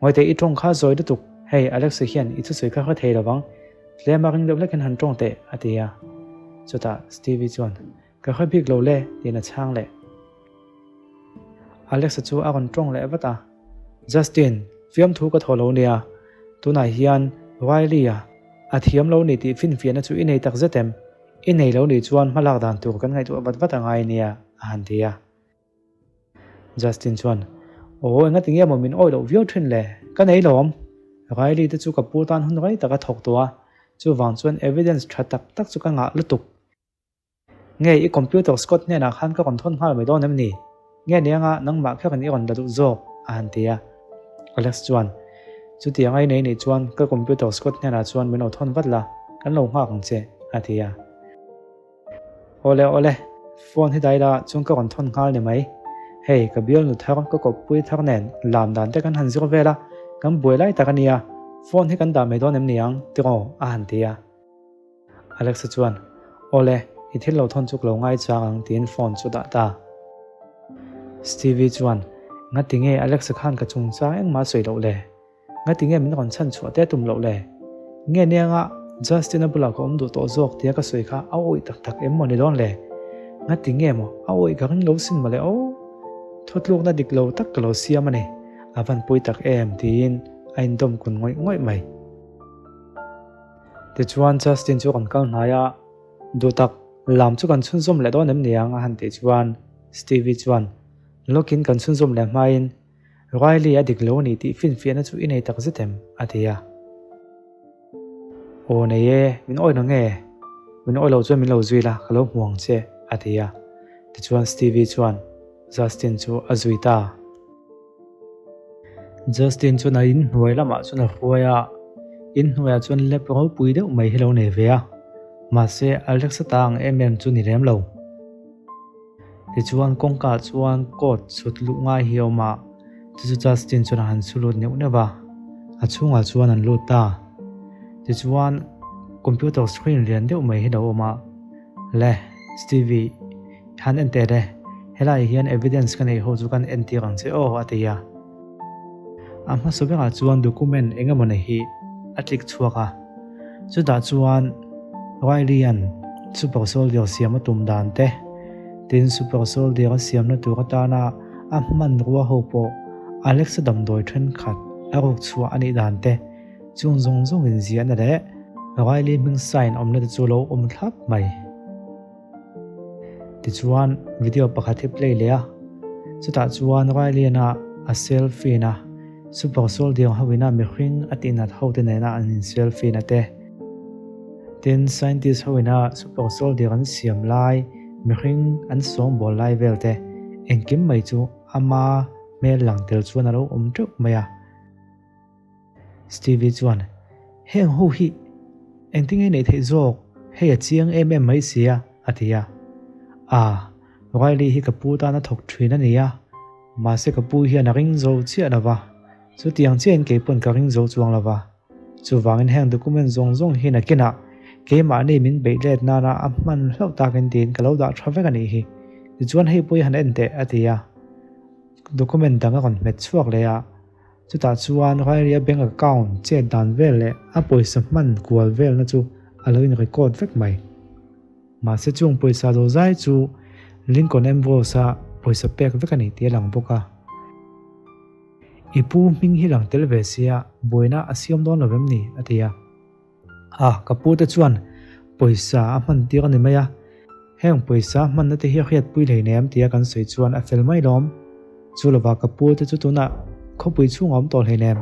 [SPEAKER 1] Ngawi teh, i tawng kha zawi lutuk, hei Alexa hian i thusawi kha hre thei lo vang, tlem a ring deuh hlekin han tawng teh, a ti a. Chutah Stevie chuan, Ka hre bik lo le, tiin a chhang leh. Alexa chu a rawn tawng leh vat a, Justin, fiamthu ka thaw lo nia, tunah hian Riley-a a thiam lo ni tih finfiahna chu i nei tak zet em? I nei lo nih chuan hmalak dan tur kan ngaihtuah vat vat a ngai nia, a han ti a. Justin chuan, Aw, enga tinge maw min awih loh viau thin le? Ka nei lawm. Riley te chu ka pu tan hun rei tak a thawk tawh a, chuvang chuan evidence tha tak tak chu ka ngah lutuk. Nge i computer Scott hnenah khan ka rawn thawn nghal mai dawn em ni? Nge nianga nangmah kherin i rawn la duh zawk? a han ti a. Alex chuan, Chutiang a i nei nih chuan ka computer Scott hnenah chuan min lo thawn vat la, kan lo nghak ang che, a ti a. Awle awle, phone hi dai la chuan ka rawn thawn nghal ni mai. Hei, ka bialnu thar, ka kawppui thar nen lam dan te kan han zir vel a, kan buai lai tak a nia, phone hi kan dah mai dawn em ni ang tiraw? a han ti a. Alexa chuan, Awle, i thil lo thawn chu ka lo ngai chang ang tiin phone chu dah ta. Stevie chuan, Ngati nge Alexa khan ka chungchang engmah sawi loh le? Ngati nge min rawn chhan chhuah te tum loh le? Nge nianga Justin-a bulah ka awm duh tawh zawk tia ka sawi kha a awih tak tak em maw ni dawn le? Ngati nge maw a awih ka ring lo sin mawle aw? Thutlukna dik lo tak ka lo siam a ni, a van pui tak em tiin a indawm kun ngawih ngawih mai. Tichuan Justin chu kan kal hnai a, Duhtak, lam chu kan chhunzawm leh dawn em niang a han tih chuan Stevie chuan, Lawkin kan chhunzawm leh hmain Riley a dik lo a ni tih finfiahna chu i nei tak zet em? a ti a. Aw nei e, min awih lo nge? Min awih lo chuan min lo zui la, ka lo hmu ang che, a ti a. Tichuan Stevie chuan Justin chu a zui ta. Justin chuan a inhnuai lamah chuan a hruai a, inhnuaiah chuan lep ropui deuh mai hi lo nei ve a, mahse Alexa ta ang em em chu ni lem lo. Tichuan kawngka ah chuan coat chhut luh ngai hi a awm a, chu chu Justin chuan a han chhu lut neuh neuh va, a chhungah chuan an lut ta. Tichuan computer screen lian deuh mai hi lo awm a, Le, Stevie, Han en teh le, helaiah hian evidence ka neih ho chu kan entir ang che aw, a ti a. A hmasa berah chuan document eng emaw nei hi a click chhuak a, chutah chuan Riley-a'n Super Soldier siam a tum dan te, tin Super Soldier a siamna tur atana a hmanrua ho pawh Alex-a damdawi thenkhat a ruk chhuah a nih dan te, chung zawng zawng inziahna leh Riley hming sign awmna te chu lo awm thlap mai. Tichuan video pakhat hi play leh a, chutah chuan Riley-a'n a selfie na Super Soldier ho ina mihring a tihnat ho te nena an in selfie na te, tin scientist ho ina Super Soldier an siam lai mihring an sawngbawl lai vel te engkim mai chu ama hmel lang tel chuan a lo awm teuh mai a. Stevie chuan, Heng ho hi engtinge neih theih zawk, hei a chiang em em mai sia, a ti a. Ah, Riley hi ka pu tan a thawk thin a nia, mahse ka pu hian a ring zo chiah lo va, chutiang chiahin kei pawn ka ring zo chuang lo va. Chuvangin heng document zawng zawng hi nakinah keimahni min beih let nana a hman hlauh takin tiin ka lo dah tha vek a nih hi. Tichuan hei pawh hi han en teh, a ti a. Document dang a rawn hmet chhuak leh a. Chutah chuan Rairia bank account chet dan vel leh a pawisa hman kual velna chu a lo in record vek mai. Mahse chung pawisa zo zai chu Lincoln Ambrose-a pawisa pek vek a ni tih a lang bawk a. I pu hming hi lang tel ve sia buaina a siam dawn lo vem ni? a ti a. A, ka pu te chuan pawisa a hman tir a ni mai a, heng pawisa hmanna te hi a hriatpui hlei nem tia kan sawi chuan a fel mai lawm. Chu lovah ka pu te chu tunah khawpui chhungah awm tawh hlei nem,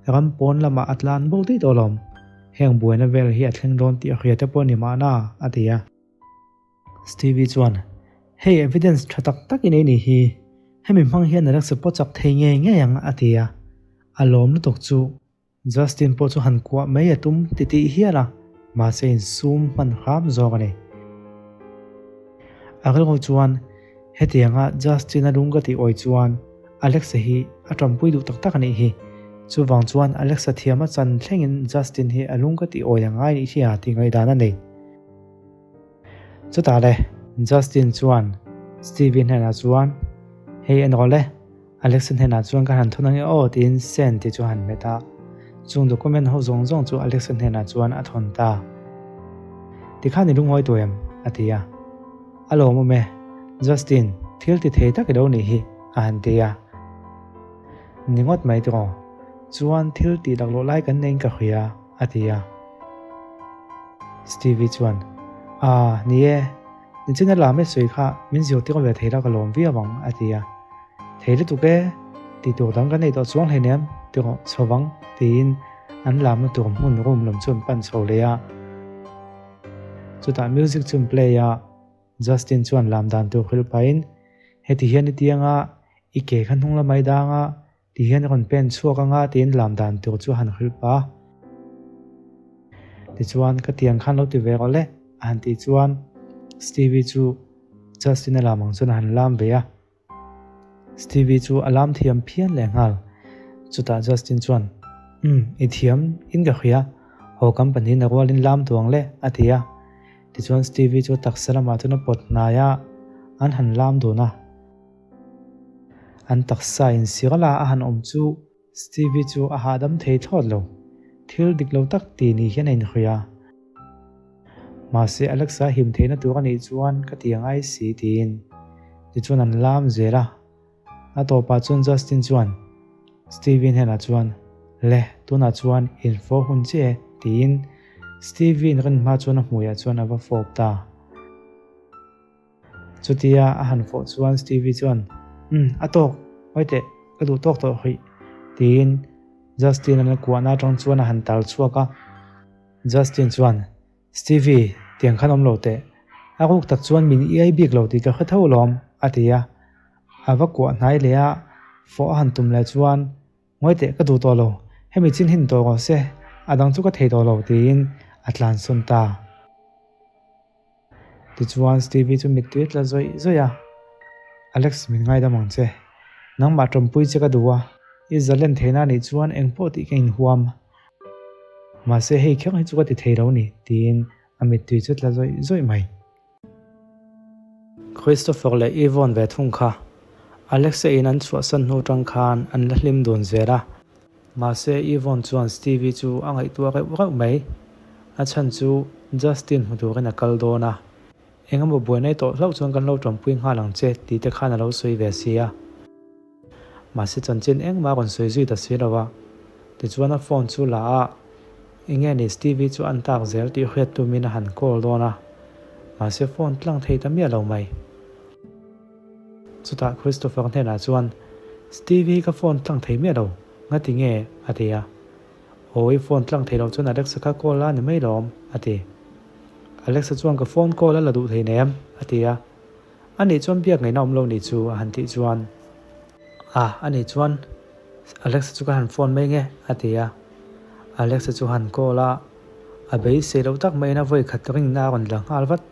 [SPEAKER 1] ram pawn lamah a tlan bo daih tawh lawm. Heng buaina vel hi a thleng dawn tih a hria te pawh a ni mahna, a ti a. Stevie chuan, Hei evidence tha tak tak i nei nih hi, hemi hmang hian a rek pawh chak thei ngei ngei ang, a ti a. A lawm lutuk chu Justin pawh chu han kuah mai a tum ti tih hial a, mahse insum hman hram zawk a ni. A rilru chuan hetianga Justin-a lung ka tih awi chuan Alex-a hi a tanpui duh tak tak a nih hi. Chuvang chuan Alex-a thiam a chan thlengin Justin hi a lung ka tih awi a ngai nih hi a tih ngaihdan a nei. Chutah le Justin chuan Stevie hnenah chuan, Hei en rawh le, Alex-a hnenah chuan ka han thun ange aw tiin send tih chu a han hmet a. Chung document ho zawng zawng chu Alex-a hnenah chuan a thawn ta. Tikhan i lungawi tawh em? a ti a. A lawmawm e, Justin, thil ti thei tak i lo nih hi, a han ti a. Ni ngawt mai tiraw, chuan thil tih laklawh lai kan neiin ka hria, a ti a. Stevie chuan, Aa, ni e, Nichina lam e sawi kha min zirtir ve thei la ka lawm viau ang, a ti a. Thei lutuk e, tih tur dang ka nei tawh chuang hleinem, ti rawh chho vang, tiin an lamna tur hmun room lam chu an pan chho leh a. Chutah music chu an play a, Justin chuan lam dan tur hrilh pahin, Heti hian i tianga i ke kha hnung lamah i dang a, Ti hian a rawn pen chhuak anga tiin lam dan tur chu a han hrilh pah a. Tichuan, ka tiang khan lo ti ve rawh le, a han tih chuan Stevie chu Justin-a lam ang chuan a han lam ve a. Stevie chu a lam thiam phian leh nghal. Chutah Justin chuan, Umm, i thiam in ka hria, haw company in a rualin lam duh ang le, a ti a. Tichuan Stevie chu taksa lamah chuan a pawt hnai a, an han lam dun a. An taksa insir la a han awm chu Stevie chu a hahdam thei thlawt lo. Thil dik lo tak ti ni hian a inhria. Mahse Alexa him theihna tur a nih chuan ka ti angai si tiin tichuan an lam zel a. A tawpah chuan Justin chuan Stevie hnenah chuan Le, tunah chuan info hun chiah e tiin Stevie in rin hma chuan a hmuiah chuan a va fawp ta. Chutia a han fawh chuan Stevie chuan, Umm, a tawk, ngawi teh, ka duh tawk tawh hawih, tiin Justin-a'n a kuahna atang chuan a han tal chhuak a. Justin chuan, Stevie, tiang khan awm lo teh, a ruk tak chuan min iai bik lo tih ka hre tho alawm, a ti a. A va kuah hnai leh a, fawh a han tum leh chuan, Ngawi teh, ka duh tawh lo, hemi chin hin tawh rawh se, a dang chu ka thei tawh lo, tiin a tlansawn ta. Tichuan Stevie chu mittui a tla zawih zawih a, Alex min ngaidam ang che, nangmah tawmpui che ka duh a, i zalen theihna anih chuan engpawh tih ka inhuam. Mahse hei kher hi chu ka ti thei lo ni, tiin a mittui chu tla zawih zawih mai. Christopher leh Yvonne ve thung kha Alex-a in an chhuahsan hnu tang khan an la hlim dun zel a. Mahse Yvonne chuan Stevie chu a ngaihtuah reuh reuh mai. A chhan chu Justin hmu turin a kal dawn a, engemaw buai nei tawh hlauh chuan kan lo tanpui nghal ang che tih te khan a lo sawi ve si a. Mahse chanchin engmah a rawn sawi zui ta si lo a. Tichuan a phone chu la a, enge ni Stevie chu an tak zel tih hriat tumin a han call dawn a, mahse phone tlang thei ta miah lo mai. Chutah Christopher hnenah chuan, Stevie ka phone tlang thei miah lo, ngati nge? a ti a. Aw i phone tlang thei lo chuan Alexa kha call la ni mai lawm, a ti. Alexa chuan ka phone call a la duh thei nem, a ti a. A nih chuan biak ngaihna awm lo nih chu a han tih chuan. A, a nih chuan Alexa chu ka han phone mai nge, a ti a. Alexa chu han call a, a beisei loh tak maiin a vawi khat ringna a rawn la nghal vat.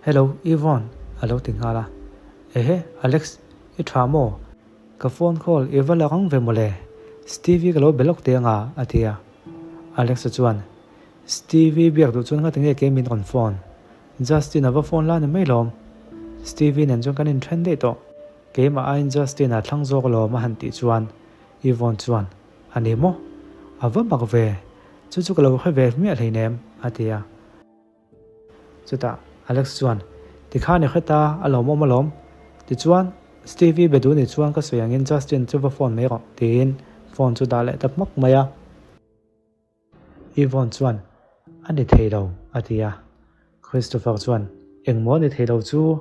[SPEAKER 1] Hello, Yvonne, a lo ti nghal a. Ehe, Alex, i tha maw? Ka phone call i va la rang ve mawle, Stevie ka lo be lawk teh anga, a ti a. Alexa chuan, Stevie biak duh chuan ngati nge kei min rawn phone? Justin a va phone la ni mai lawm. Stevie nen chuan kan inthen daih tawh. Keimah aiin Justin a thlang zawk alawm a han tih chuan Yvonne chuan, A ni maw? A va mak ve. Chu chu ka lo hre ve hmiah hleinem, a ti a. Chutah Alex chuan, Tikhan i hre ta, a lawmawm alawm. Tichuan, Stevie be duh ni chuan ka sawi angin Justin chu va phone mai rawh, tiin phone chu dah leh ta hmak mai a. Yvonne chuan, A ni thei lo, a ti a. Christopher chuan, Engmaw ni thei lo chu?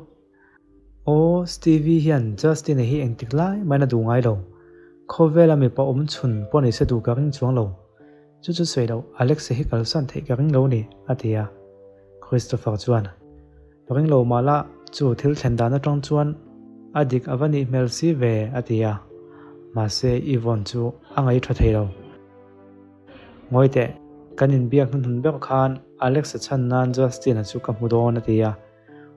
[SPEAKER 1] Aw, Stevie hian Justin-a hi engtik lai main a duh ngai lo. Khawvela mipa awm chhun pawh ni se duh ka ring chuang lo. Chu chu sawi loh, Alex-a hi kalsan theih ka ring lo ni, a ti a. Christopher chuan, Ring lo mah la, chu thil thlen dan atang chuan a dik a va nih hmel si ve, a ti a. Mahse, Yvonne chu a ngaih tha thei lo. Ngawi teh, kan inbiak hnuhnun ber khan Alex-a chhan nan Justin-a chu ka hmu dawn, a ti a.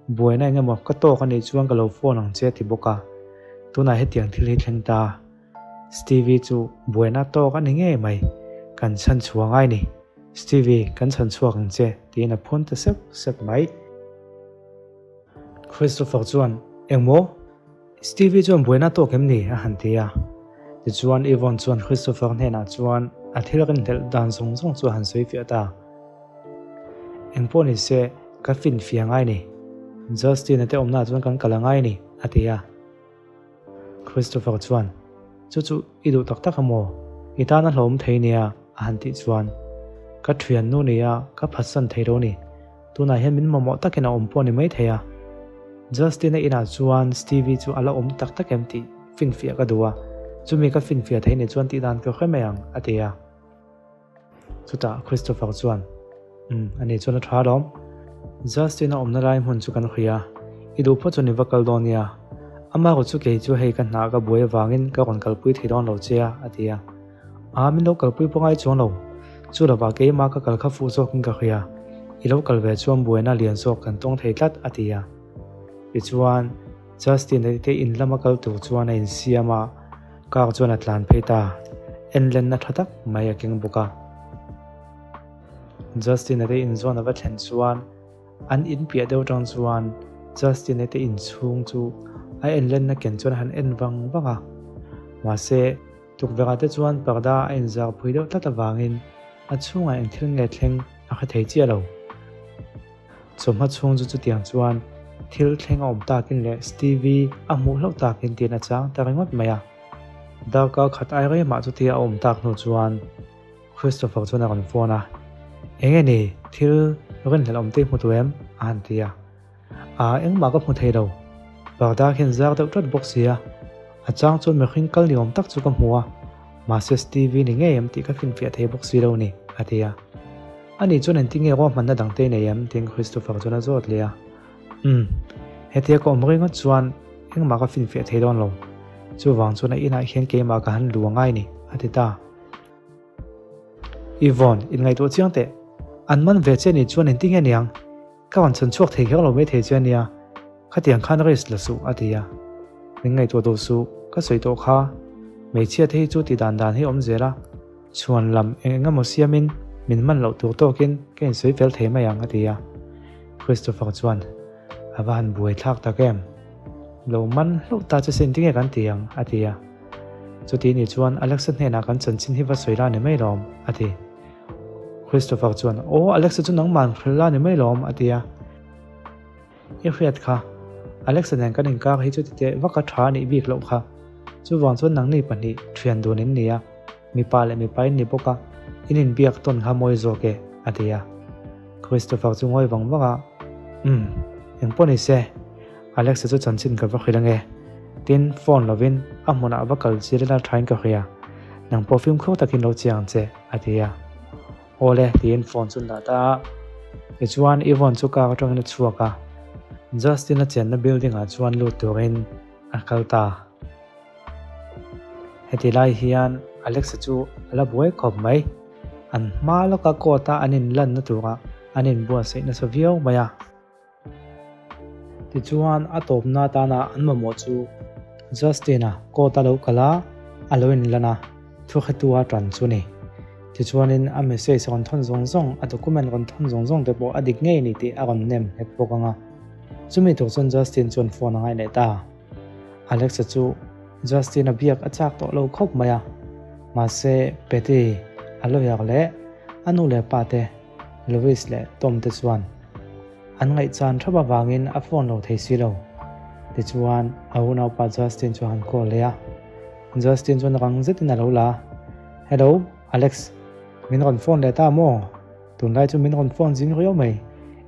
[SPEAKER 1] Buaina eng emaw ka tawk a nih chuan ka lo phone ang che, a ti bawk a. Tunah hetiang thil hi thleng ta. Stevie chu buaina tawk a ni ngei mai, kan chhan chhuah ngai ni. Stevie, kan chhan chhuak ang che, tiin a phun ta sep sep mai. Christopher chuan, Engmaw? Stevie chuan buaina tawk em ni? a han ti a. Tichuan Yvonne chuan Christopher hnenah chuan a thil rinhlelh dan zawng zawng chu a han sawi fiah ta. Engpawh ni se, ka finfiah ngai ni. Justin-a te awmnaah chuan kan kal a ngai ni, a ti a. Christopher chuan, Chu chu i duh tak tak a maw? I tan a hlawm thei nia, a han tih chuan, Ka thiannu nia, ka phatsan thei lo ni. Tunah hian min mamawh takin a awm pawh a ni mai thei a. Justin-a inah chuan Stevie chu a la awm tak tak em tih finfiah ka duh a, chumi ka finfiah thei ni chuan tihdan ka hre mai ang, a ti a. Chutah Christopher chuan, Umm, ani chuan a tha alawm. Justin-a awmna lai hmun chu kan hria, i duh phawt chuan i va kal dawn nia. Amarawh chu kei chu hei ka hnah ka buai avangin ka rawn kalpui thei dawn lo che a, a ti a. A, min lo kalpui pawh ngai chuang lo. Chu lovah keimah ka kal kha fuh zawkin ka hria. I lo kal ve chuan buaina lian zawk kan tawng thei tlat, a ti a. Tichuan, Justin-a te in lama kal tur chuan a insiam a, car chuan a tlan phei ta. Enlenna tha tak mai a keng bawk a. Justin-a te in zawn a va thlen chuan an in piah deuh tang chuan Justin-a te inchhung chu a enlenna ken chuan a han en vang vang a. Mahse, Tukverhah te chuan parda a inzar phui deuh tlat avangin a chhungah eng thil nge thleng a hre thei chiah lo. Chawhma chhung chu chutiang chuan thil thleng a awm takin leh Stevie a hmuh hlauh takin tiin a chang ta ringawt mai a. Darkar khat ai remah chutia a awm tak hnu chuan Christopher chuan a rawn phone a, Enge ni thil rinhlelh awm te i hmu tu em? a han ti a. A, engmah ka hmu thei lo. Parda khian zar deuh tlat bawk sia. A chang chuan mihring kal ni awm tak chu ka hmu a, mahse Stevie ni ngei em tih ka finfiah thei bawk si lo ni, a ti a. Ani chuan engtin nge ruahmanna dang te i nei em? tiin Christopher chuan a zawt leh a. Umm, hetia ka awm ringawt chuan engmah ka finfiah thei dawn lo. Chuvang chuan a inah hian keimah ka han lu angai ni, a ti ta. Yvonne, inngaihtuah chiang teh. An man ve che ni chuan engtin nge niang? Ka rawn chhan chhuak thei kher lo mai thei che ania, khatiang khan risk la suh, a ti a. Min ngaihtuah duh suh, ka sawi tawh kha. Hmeichhia te hi chu ti dan dan hi awm zel a, chhuan lam eng eng emaw siamin min man loh tur tawkin ka insawi fel thei mai ang, a ti a. Christopher chuan, A va han buai thlak tak em? Lo man hlauh ta che se engtinge kan ti ang? a ti a. Chuti nih chuan Alexa hnenah kan chanchin hi va sawi la ni mai lawm, a ti. Christopher chuan, Aw, Alexa chu nangman hrilh la ni mai lawm, a ti a. I hriat kha, Alexa nen kan inkar hi chuti teh vaka tha a nih bik loh kha. Chuvang chuan nangni pahnih thian dun in ni a, mipa leh mipa in ni bawk a, in inbiak tawn kha mawi zawk e, a ti a. Christopher chu ngawi vang vang a, Umm, engpawh ni se, Alexa chu chanchin ka va hrilh ange. Tin, phone lovin a hmunah va kal chil ila thain ka hria. Nang pawh fimkhur takin lo chiang ang che, a ti a. Awle, tiin phone chu an dah ta a. Tichuan, Yvonne chu car atangin a chhuak a. Justin-a chenna building-ah chuan lut turin a kal ta. Heti lai hian Alexa chu a la buai khawp mai. An hma lawka court-a an inlanna turah an inbuatsaih nasa viau mai a. Tichuan, a tawpna atana an mamawh chu Justin-a court a lo kal a, a lo inlan a, thuhretu a tan chu ni. Tichuanin a message rawn thawn zawng zawng, a document rawn thawn zawng zawng te pawh a dik ngei ni tih a rawn nem nghet bawk ang a. Chumi tur chuan Justin chuan phone a ngaih leh ta. Alexa chu Justin-a biak a chak tawh lo khawp mai a, mahse Patty a lawyer leh a nu leh pa te Louis leh Tom te chuan an ngaihchan thap avangin a phone lo thei si lo. Tichuan, a unaupa Justin chu a han call leh a. Justin chuan rang zetin a lo la a, Hello, Alex, min rawn phone leh ta maw? Tunlai chu min rawn phone zing riau mai.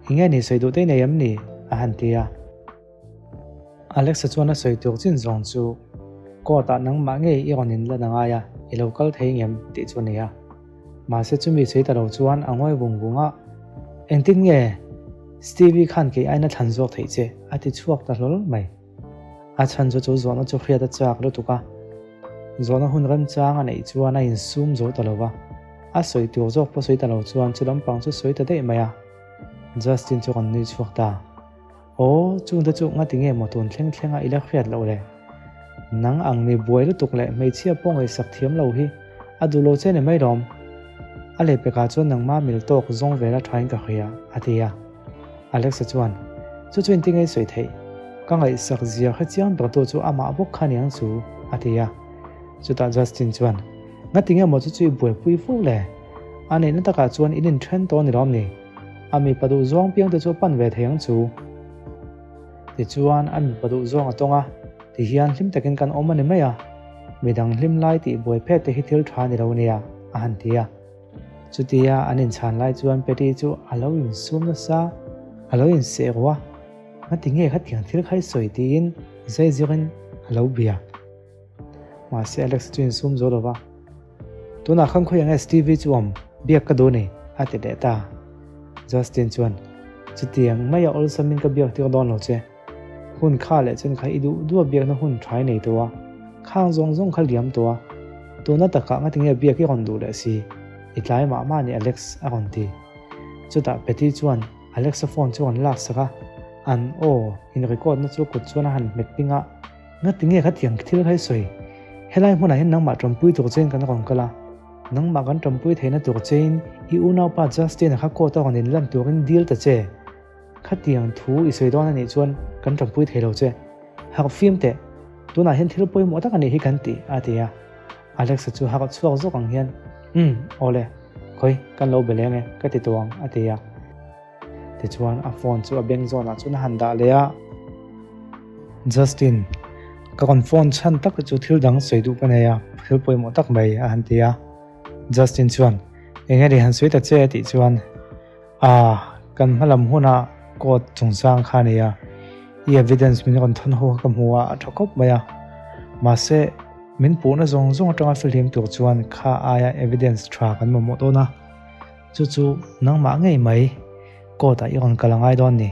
[SPEAKER 1] Enge ni sawi duh te i nei em ni? a han ti a. Alexa chuan a sawi tur chin zawng chu court ah nangmah ngei i rawn inlan a ngai a, i lo kal thei ngem tih chu a ni a. Mahse chumi sawi ta lo chuan a ngawi vung vung a, Engtin nge Stevie khan kei aina thlan zawk theih che? a ti chhuak ta hlawl mai. A chhan chu chu zawhna chu hriat a chak lutuk a, zawhna hun remchang a neih chuan a insum zo ta lo va, a sawi tur zawk pawh sawi ta lo chuan chu lampang chu sawi ta daih mai a. Justin chu rawn nui chhuak ta. Aw, chungte chu ngati nge maw tun thleng thlenga i la hriat loh le? Nang ang mi buai lutuk leh hmeichhia pawh ngaihsak thiam lo hi a duh lo che ni mai lawm. A lehpekah chuan nangma mil tawk zawng vela thain ka hria, a ti a. Alexa chuan, Chu chu inti ngei sawi theih? Ka ngaihsak zia hre chiang bertu chu amah bawk kha niang chu, a ti a. Chutah Justin chuan, Ngati nge maw chu chu i buaipui fo le? A neihna takah chuan in inthen tawh a ni lawm ni? A mipa duh zawng piang te chu a pan ve thei ang chu. Tichuan a mipa duh zawng a tawng a, tihian hlim takin kan awm a ni mai a, midang hlim lai tih buai phet te hi thil tha ni lo nia, a han ti a. Chutia an inchhan lai chuan Patty chu a lo insum nasa, a lo inseh ruh a, Ngati nge khatiang thil kha i sawi tiin zai zirin a lo bia. Mahse Alex chu insum zo lova, Tunah khan khawi ang STV chu awm, biak ka duh ni, a ti leh ta. Justin chuan, Chutiang maia awlsamin ka biak tir dawn lo che. Hun kha leh chen kha i duh duh a biakna hun tha i nei tawh a, khang zawng zawng kha liam tawh a, tuna takah ngatinge biak i rawn duh leh si, i tlai mah mah ni Alex, a rawn ti. Chutah Patty chuan Alex-a phone chu a rawn laksak a, an aw in record na chu kut chuan a han hmet ping a, Ngati nge khatiang thil kha i sawi? Helai hmunah hian nangmah tanpui tur chein kan rawn kal a, nangmah kan tanpui theihna tur chein i unaupa Justin-a kha court a rawn inlan turin dil ta che. Khatiang thu i sawi dawn a nih chuan kan tanpui thei lo che. Harh fim teh, tunah hian thil pawimawh tak a nih hi kan ti, a ti a. Alexa chu harh chhuak zawk ang hian, Umm, awle, khawi, kan lo be leng e, ka ti tawh ang, a ti a. Tichuan a phone chu a beng zawnah chuan a han dah leh a, Justin, ka rawn phone chhan tak chu thil dang sawi duh ka nei a, thil pawimawh tak mai a han ti a. Justin chuan, Eng nge ni han sawi ta che a tih chuan, Ah, kan hma lam huna court chungchang kha a ni a, i evidence min rawn thawn ho kha ka hmu a, a tha khawp mai a. Mahse, min puhna zawng zawng atanga fihlim tur chuan kha aia evidence tha kan mamawh dawn a. Chu chu nangmah ngei mai court ah i rawn kal a ngai dawn ni,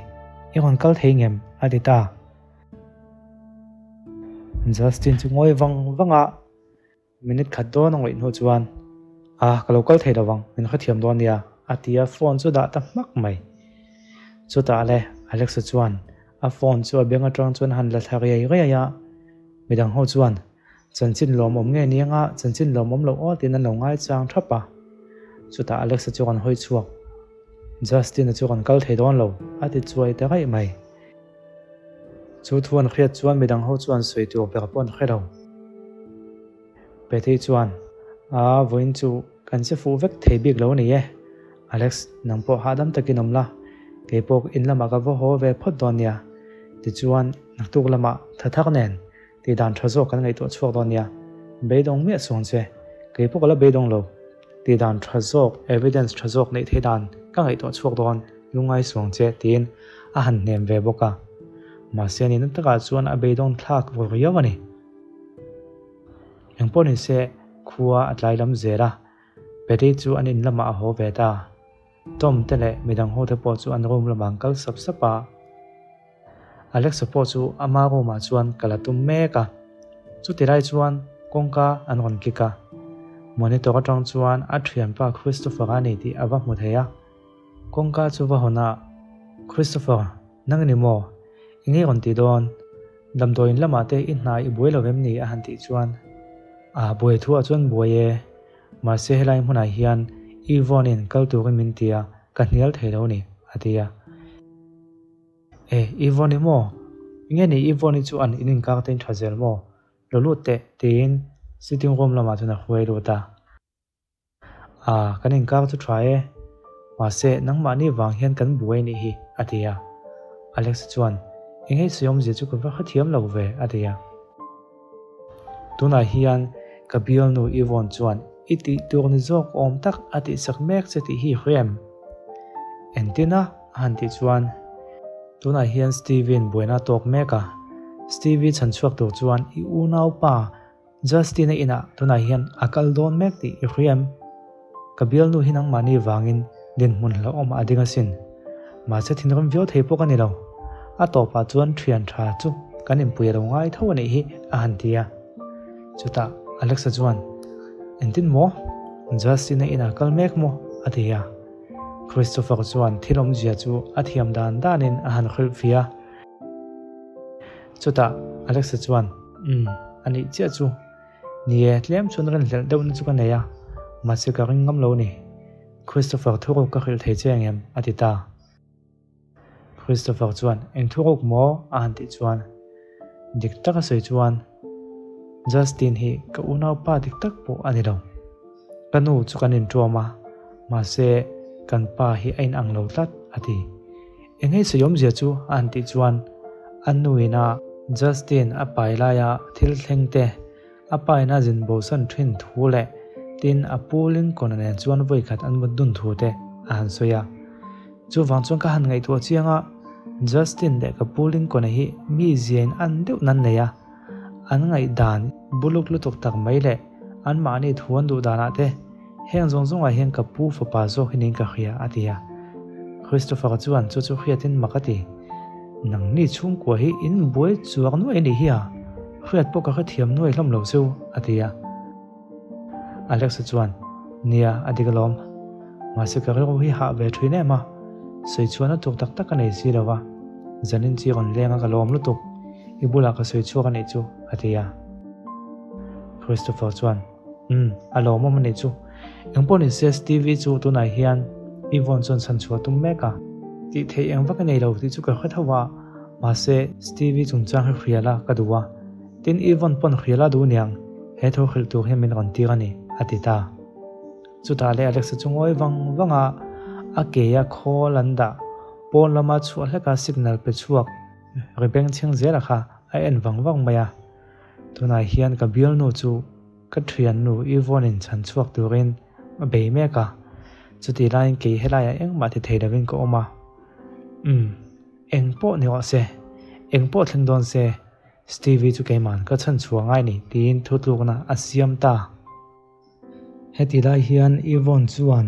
[SPEAKER 1] i rawn kal thei ngem? a ti ta. Justin chu ngawi vang vang a, minute khat dawn a ngawih hnu chuan, Ah, ka lo kal thei lo vang, min hrethiam dawn nia, a ti a, phone chu dah ta hmak mai. Chutah le Alexa chuan a phone chu a beng atang chuan a han la thla riai riai a, midang ho chuan, Chanchin lawmawm nge ni anga chanchin lawmawm loh aw tiin an lo ngaichang thap a. Chutah Alexa chu rawn hawi chhuak. Justin-a chu rawn kal thei dawn lo, a ti chuai ta raih mai. Chu thu an hriat chuan midang ho chuan sawi tur ber pawh an hre lo. Patty chuan, Aa, vawiin chu kan che fuh vek thei bik lo a ni e. Alex, nang pawh hahdam takin awm la, kei pawh in lamah ka va haw ve phawt dawn nia. Tichuan, naktuk lamah tha thak nen tih dan tha zawk kan ngaihtuah chhuak dawn nia. Beidawng miah suang che, kei pawh ka la beidawng lo. Tih dan tha zawk, evidence tha zawk neih theih dan ka ngaihtuah chhuak dawn, lungngai suang che tiin a han hnem ve bawk a. Mahse, nihna takah chuan a beidawng thlak riau a ni. Engpawh nise, khua a tlai lam zel a, Betty chu an in lamah a haw ve ta. Tom te leh midang ho te pawh chu an room lamah an kal sap sap a. Alexa pawh chu ama room ah chuan kal a tum mek a. Chuti lai chuan kawngka an rawn kik a. Monitor atang chuan a thianpa Christopher a ni tih a va hmu thei a. Kawngka chu va hawn a, Christopher, nang ni maw? Enge rawn ti dawn? Damdawiin lamah te i hna i buai lo em ni? a han tih chuan, A buai thu ah chuan buai e, mahse helai hmunah hian Yvonne in kal turin min ti a, ka hnial thei lo ni, a ti a. E, Yvonne i maw? Enge ni Yvonne i chu an in inkar te in tha zel maw? Lo lut teh, tiin sitting room lamah chuan a hruai lut a. A, kan inkar chu tha e. Mahse, nangmahni vang hian kan buai anih hi, a ti a. Alex chuan, Eng hei sawi awmzia chu ka va hrethiam lo ve, a ti a. Tunah hian ka bialnu Yvonne chuan i tih tur ni zawk awm tak a tihsak mek che tih hi i hria em? Entin a? a han tih chuan, Tunah hian Stevie-in buaina a tawk mek a. Stevie chhan chhuak tur chuan i unaupa Justin-a inah tunah hian a kal dawn mek tih i hria em? Ka bialnu hi nangmahni vangin dinhmun hlauhawm a ding asin. Mahse thinrim viau thei pawh ka ni lo. A tawpah chuan thian tha chu kan inpui a lo ngai tho a nih hi a han ti a. Chutah Alexa chuan, Engtin maw? Justin-a inah kal mek maw? a ti a. Christopher chuan thil awmzia chu a thiam dan danin a han hrilhfiah a. Chutah Alexa chuan, Umm, a nih chiah chu. Ni e, tlem chuan rinhlelh deuhna chu ka nei a, mahse ka ring ngam lo ni. Christopher thuruk ka hrilh thei che angem? a ti ta. Christopher chuan, Eng thuruk maw? a han tih chuan, Dik taka sawi chuan, Justin hi ka unaupa dik tak pawh a ni lo. Ka nu chu kan intuam a, mahse kan pa hi a inang lo tlat, a ti. Eng hei sawi awmzia chu a han tih chuan a nuin a Justin a pai laia thil thleng te, a pain a zin bosan thin thu leh tin a pu Lincoln-a nen chuan vawikhat an mut dun thu te a han sawi a. Chuvang chuan ka han ngaihtuah chiang a, Justin leh ka pu Lincoln-a hi mi ziain an deuh nan nei a, an ngaihdan buluk lutuk tak mai leh anmahni thu an duh danah te Heng zawng zawngah hian ka pu fapa zawk hi niin ka hria, a ti a. Christopher chuan chu chu hriatin mak a ti. Nangni chhungkua hi in buai chuak nuai a nih hi a, hriat pawh ka hrethiam nuai hlawm lo cheu, a ti a. Alexa chuan, Nia, a dik alawm. Mahse ka rilru hi hah ve thin em a, sawi chhuahna tur tak tak ka nei si lo va, zanin chi rawn leng a ka lawm lutuk, i bulah ka sawi chhuak a nih chu, a ti a. Christopher chuan, Umm, a lawmawm a nih chu. Engpawh ni se Stevie chu tunah hian Yvonne chuan chhan chhuah tum mek a. Tih theih eng vak a nei lo tih chu ka hre tho a, mahse Stevie chungchang hi hria la ka duh a. Tin Yvonne pawn hria la duh niang, he thu hrilh tur hian min rawn tir a ni, a ti ta. Chutah leh Alexa chu ngawi vang vang a, a ke a khawl an dah pawn lama chhuah hleka signal pe chhuak ri bengchheng zela kha a en vang vang mai a. Tunah hian ka bialnu chu ka thiannu Yvonne in chhan chhuak turin a bei mek a, chutih laiin kei helaiah engmah ti thei lovin ka awm a. Umm, eng pawh ni rawh se, eng pawh thleng dawn se, Stevie chu keiman ka chhan chhuah ngai ni tiin thutlukna a siam ta. Heti lai hian Yvonne chuan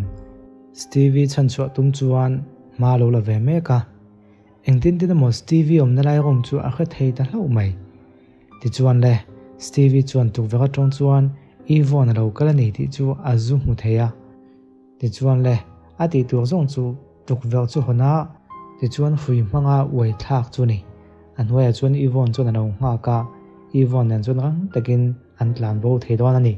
[SPEAKER 1] Stevie chhanchhuah tum chuan hma a lo la ve mek a. Engtin tin emaw Stevie awmna lai room chu a hre thei ta hlauh mai. Tichuan le, Stevie chuan tukverh atang chuan Yvonne a lo kal a ni tih chu a zu hmu thei a. Tichuan le, a tih tur zawng chu tukverh chu hawn a, tichuan hrui hmanga uai thlak chu ni. A hnuaiah chuan Yvonne chuan a lo nghak a, Yvonne nen chuan rang takin an tlan bo thei dawn a ni.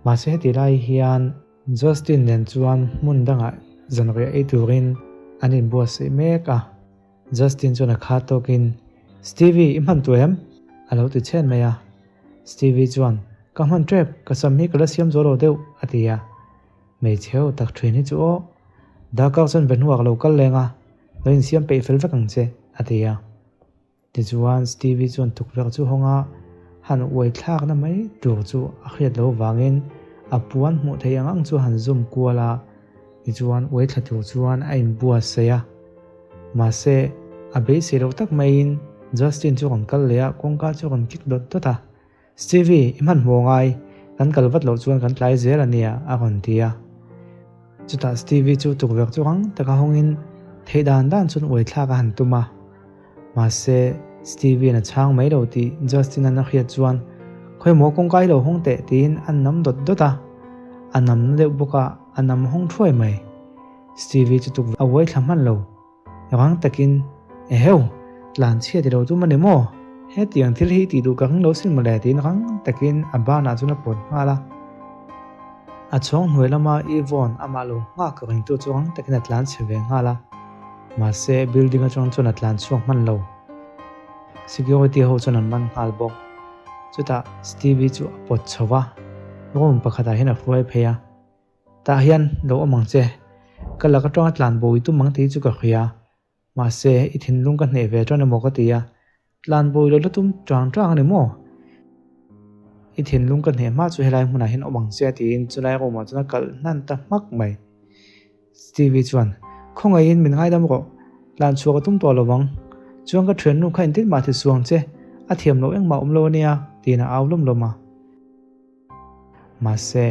[SPEAKER 1] Mahse heti lai hian Justin nen chuan hmun dangah zanriah ei turin an inbuatsaih mek a. Justin chuan a khat tawkin, Stevie, i hman tu em? a lo ti chhen mai a. Stevie chuan. Ka hman tep, ka sam hi ka la siam zo lo deuh, a ti a. Hmeichhe ho tak thin hi chu aw. Darkar chuan ve hnuah ka lo kal leng a, lo insiam peih fel vek ang che, a ti a. Tichuan Stevie chuan tukverh chu hawng a, han uai thlakna mai tur chu a hriat loh vangin a puan hmuh theih ang ang chu a han zum kual a, tichuan uai thla tur chuan a inbuatsaih a. Mahse, a beisei loh tak maiin Justin chu a rawn kal leh a, kawngka chu a rawn kik dawt dawt a. Stevie, i hmanhmawh ngai, kan kal vat loh chuan kan tlai zel a nia, a rawn ti a. Chutah Stevie chu tukverh chu rang taka hawngin theih dan dan chuan uai thlak a han tum a. Mahse, Stevie-in a chhang mai lo tih Justin-a'n a hriat chuan, Khawimaw kawngka hi lo hawng teh, tiin a nam dawt dawt a. A nam na deuh bawk a, a nam hawng thuai mai. Stevie chu tukverh a uai thla hman lo. Rang takin, Eheu! Tlan chhia ti lo tum a ni maw? Hetiang thil hi tih duh ka ring lo sin mawle tiin rang takin a banah chuan a pawt nghal a. A chhawng hnuai lama Yvonne amah lo nghak ringtu chu rang takin a tlan chhe ve nghal a. Mahse, building atang chuan a tlan chhuak hman lo. Security ho chuan an man nghal bawk. Chutah Stevie chu a pawt chho va, room pakhatah hian a hruai phei a. Tah hian lo awm ang che, ka lak atanga tlan bawi tum ang tih chu ka hria. Mahse, i thinlung ka hneh ve tan emaw ka ti a, tlan bawi lo la tum tang tang a ni maw? I thinlung ka hneh hma chu helai hmunah hian awm ang che tiin chulai room ah chuan a kalh hnan ta hmak mai. Stevie chuan, Khawngaihin min ngaidam rawh, tlan chhuah ka tum tawh lo vang. Chuan ka thiannu kha intin mah ti suang che, a thiam loh engmah awm lo a nia, tiin a au lawm lawm a. Mahse,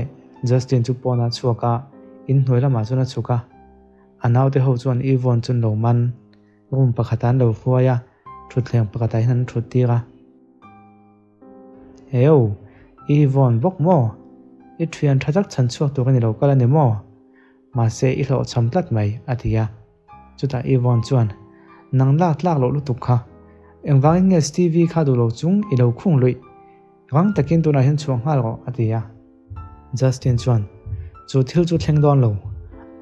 [SPEAKER 1] Justin chu pawnah chhuak a, inhnuai lamah chuan a chhuk a. A naute ho chuan Yvonne chu an lo man. Room pakhatah an lo hruai a, thutthleng pakhatah hian an thut tir a. Heu, Yvonne bawk maw? I thian tha tak chhan chhuak tur a ni lo kal a ni maw? Mahse, i hlawhchham tlat mai, a ti a. Chutah Yvonne chuan, Nang lak tlak loh lutuk kha. Engvangin nge Stevie kha duh lo chung i lo khung luih? Rang takin tunah hian chhuah nghal rawh, a ti a. Justin chuan, Chu thil chu thleng dawn lo.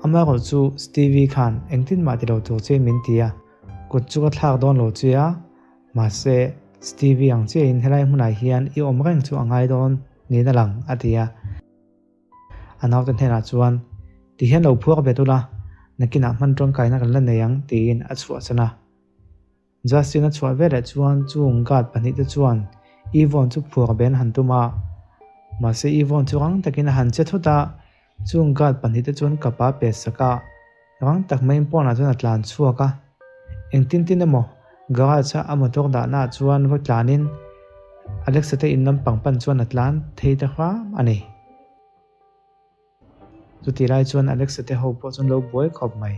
[SPEAKER 1] Amaherawh chu Stevie khan engtin mah ti lo tur che min ti a, kut chu ka thlak dawn lo che a, mahse Stevie ang chiahin helai hmunah hian i awm reng chu a ngai dawn niin a lang, a ti a. A naute hnenah chuan, Ti hian lo phuak bet ula, nakinah hman tawngkaina kan la nei ang, tiin a chhuahsan a. Justin a chhuah veleh chuan chung guard pahnihte chuan Yvonne chu phuar ben han tum a. Mahse Yvonne chu rang takin a han che thut a, chung guard pahnihte chuan kapa pet sak a, rang tak maiin pawnah chuan a tlan chhuak a. Engtin tin emaw garage a a motor dahna ah chuan va tlanin Alexa te in lampang pan chuan a tlan thei ta hram a ni. Chutih lai chuan Alexa te ho pawh chuan lo buai khawp mai.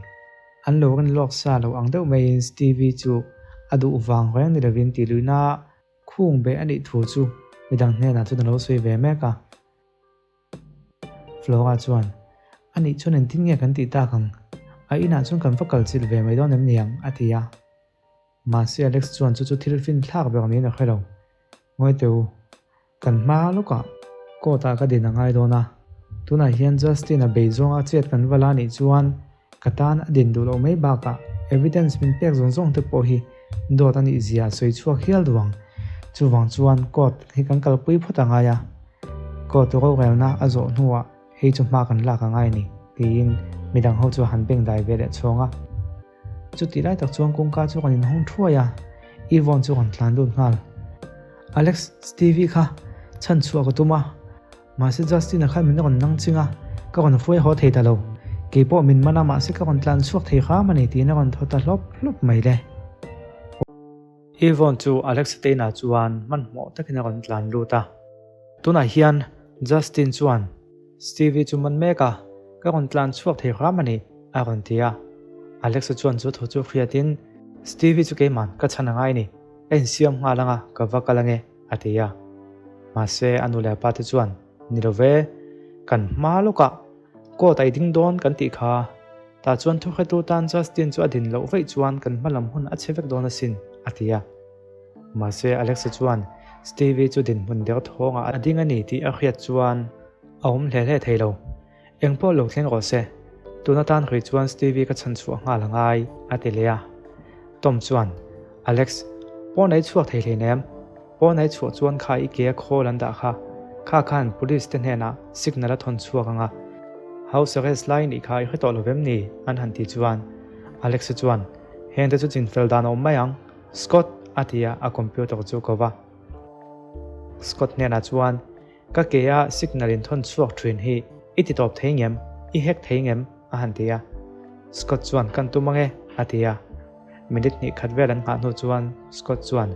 [SPEAKER 1] An lo rin lawk sa lo ang deuh maiin Stevie chu a duh vang reng ni lovin tih luihna khung beh a nih thu chu midang hnenah chuan a lo sawi ve mek a. Flora chuan, A nih chuan engtin nge kan tih tak ang? A inah chuan kan va kal chilh ve mai dawn em ni ang? a ti a. Mahse Alex chuan chu chu thil fin thlak ber niin a hre lo. Ngawi teh u, Kan hma lawkah court ah ka din a ngai dawn a, tunah hian Justin a bei zawnga chet kan va la nih chuan ka tan a din duh loh mai bakah evidence min pek zawng zawng te pawh hi dawt a nih zia a sawi chhuak hial duh ang. Chuvang chuan court hi kan kalpui phawt a ngai a, court rorelna a zawh hnuah hei chu hma kan lak a ngai a ni tiin midang ho chu a han beng dai ve leh chhawng a. Chutih lai tak chuan kawngka chu kan inhawng thuai a, Yvonne chu kan tlan lut nghal. Alex, Stevie kha chhan chhuah ka tum a, mahse Justin-a khan min rawn nang ching a, ka rawn hruai haw thei ta lo. Kei pawh min man a, mahse ka rawn tlan chhuak thei hram a ni tiin a rawn thaw ta hlawp hlawp mai le. Yvonne chu Alex te inah chuan hmanhmawh takin a rawn tlan lut a. Tunah hian Justin chuan Stevie chu man mek a, ka rawn tlan chhuak thei hram a ni, a rawn ti a. Alexa chuan chu thu chu hriatin, Stevie chu keiman ka chhan a ngai ni, ka insiam nghal anga ka va kal ange, a ti a. Mahse a nu leh a pa te chuan, Ni lo ve, kan hma lawkah court a i ding dawn kan tih kha. Tah chuan thuhretu tan Justin chu a din loh vaih chuan kan hma lam hun a chhe vek dawn asin, a ti a. Mahse Alexa chuan Stevie chu dinhmun der thawngah a ding a ni tih a hriat chuan a awm hle hle thei lo. Eng pawh lo thleng rawh se, tun atan hrui chuan Stevie ka chhan chhuah nghal a ngai, a ti leh a. Tom chuan, Alex, pawn a i chhuak thei hleinem, pawn a i chhuah chuan kha i ke a khawl an dah kha. Kha khan police te hnenah signal a thawn chhuak ang a, house arrest lai nih kha i hre tawh lo vem ni? an han ti chuan Alex-a chuan, Hengte chu chinfel dan a awm mai ang, Scott a ti a, a computer chu ko va. Scott hnenah chuan, Ka ke a signal in thawn chhuak thin hi i ti tawp thei ngem? I hack thei ngem? a han ti a. Scott chuan, Kan tum ang e, a ti a. Minute hnih khat vel an nghah hnu chuan Scott chuan,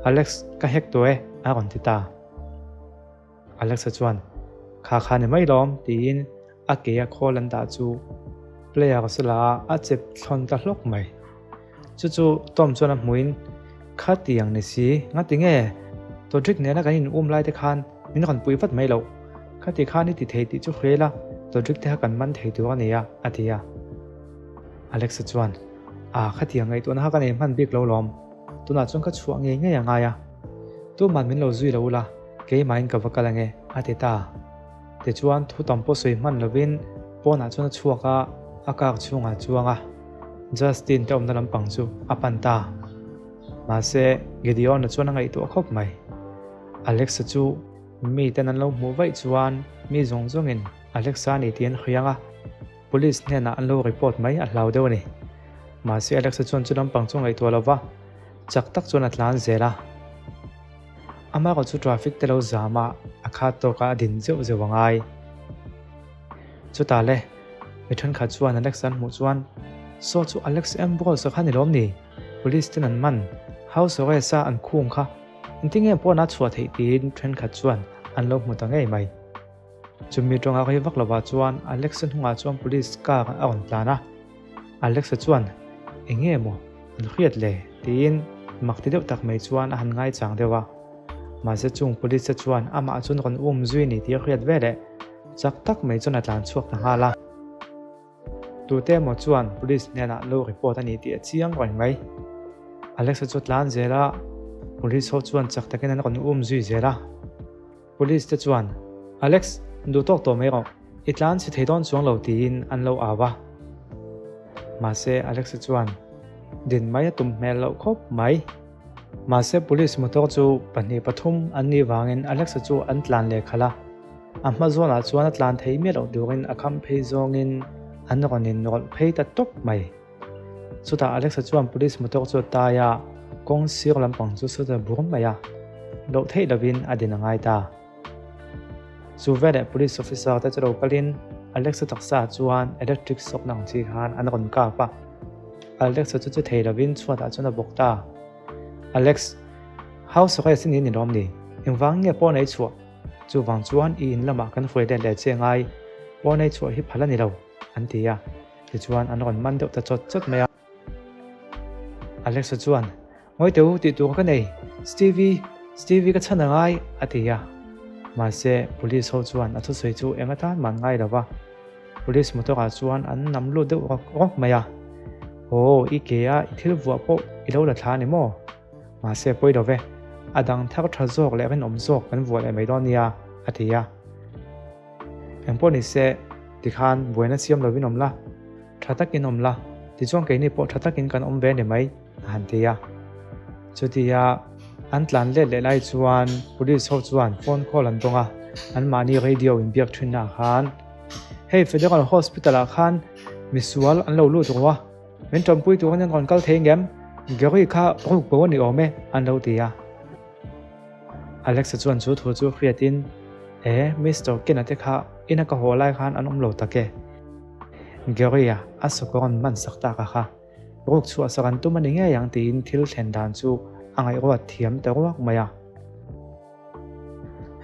[SPEAKER 1] Alex, ka hack tawh e, a rawn ti ta. Alexa chuan, Kha kha ni mai lawm, tiin a ke a khawl an dah chu player chu la a, a chep thlawn ta hlawk mai. Chu chu Tom chuan a hmuhin, Khatiang ni si, ngati nge? Todrick nena kan in um lai te khan min rawn pui vat mai loh. Khati khan i ti thei tih chu hria ila, Todrick te kha kan man thei tur a ni a, a ti a. Alexa chuan, A, khatiang ngaihtuahna kha ka nei hman bik lo lawm. Tunah chuan ka chhuah ngei ngei a ngai a. Tuman min lo zui lo ula, keimahin ka va kal ange, a ti ta. Tichuan thu tam pawh sawi hman lovin pawnah chuan a chhuak a, a kar chhungah a chuang a. Justin te awmna lampang chu a pan ta. Mahse, Gideon-a chuan a ngaihtuah khawp mai. Alexa chu miten an lo hmuh vaih chuan mi zawng zawngin Alexa a ni tih an hria ang a, Police hnenah an lo report mai a hlau deuh a ni. Mahse Alexa chuan chu lampang chu a ngaihtuah lo va, chak tak chuan a tlan zel a. Amarawh chu traffic te lo zam a, a khat tawkah a din zeuh zeuh a ngai. Chutah le, mi thenkhat chuan Alexa an hmuh chuan, Saw chu Alex Ambrose-a kha ni lawm ni? Police ten an man, house arrest-a an khung kha engtin nge pawn a chhuah theih tiin thenkhat chuan an lo hmu ta ngei mai. Chumi tawngah rei vak lovah chuan Alexa hnungah chuan police car a rawn tlan a, Alexa chuan, Eng nge maw an hriat le? tiin mak ti deuh tak mai chuan a han ngaichang deuh a. Mahse chung police te chuan amah chu an rawn um zui ni tih a hriat veleh chak tak mai chuan a tlan chhuak ta nghal a. Tute emaw chuan police hnenah lo report a ni tih a chiang reng mai. Alexa chu a tlan zel a, police ho chuan chak takin an rawn um zui zel a. Police te chuan, Alex, duh tawk tawh mai rawh, i tlan chhe thei dawn chuang lo tiin an lo au a. Mahse Alex-a chuan din mai a tum hmel loh khawp mai. Mahse police motor chu pahnih pathum an nih vangin Alex-a chu an tlan leh khalh a. A hma zawnah chuan a tlan thei miah loh turin a kham phei zawngin an rawn inrawlh phei ta tawp mai. Chutah Alexa chuan police motor chu a tai a, kawng sir lampang chu sawi ta bur mai a, loh theih lovin a din a ngai ta. Chu veleh police officer te chu lo kalin Alexa taksa chuan electric shock na ang chi khan an rawn kap a, Alexa chu che thei lovin chhuatah chuan a bawk ta. Alex, house arrest i ni ni lawm ni? Engvang nge pawn ei chhuah? Chuvang chuan i in lamah kan hruai let leh che ngai, pawn ei chhuah hi phal a ni lo, an ti a. Tichuan an rawn man deuh ta chawt chawt mai a. Alexa chuan, Ngawi teh u tih tur ka nei, Stevie, Stevie ka chhan a ngai, a ti a. Mahse, police ho chuan a thusawi chu eng atan mah an ngai lo va. Police motor ah chuan an nam lut deuh rawk rawk mai a. Aw, i ke a i thil vuah pawh i lo la thla a ni maw? Mahse, pawi lo ve, a dang thar tha zawk leh rinawm zawk kan vuah leh mai dawn nia, a ti a. Engpawh ni se, tikhan buaina siam lovin awm la, tha takin awm la, tichuan keini pawh tha takin kan awm ve ni mai, a han ti a. Chutia an tlan let leh lai chuan police ho chuan phone call an dawng a, anmahni radio inbiak thinnaah khan, Hei Federal Hospital ah khan misual an lo lut ru a, min tanpui turin an rawn kal thei ngem? Gary kha ruk bo a ni awm e, an lo ti a. Alexa chuan chu thu chu hriatin, E, Mister Ken-a te kha ina ka haw lai khan an awm lo tak e. Gary-a a sakawr an man sak tak a kha, ruk chhuah sak an tum a ni ngei ang tiin thil thlen dan chu a ngaihruat thiam ta ruak mai a.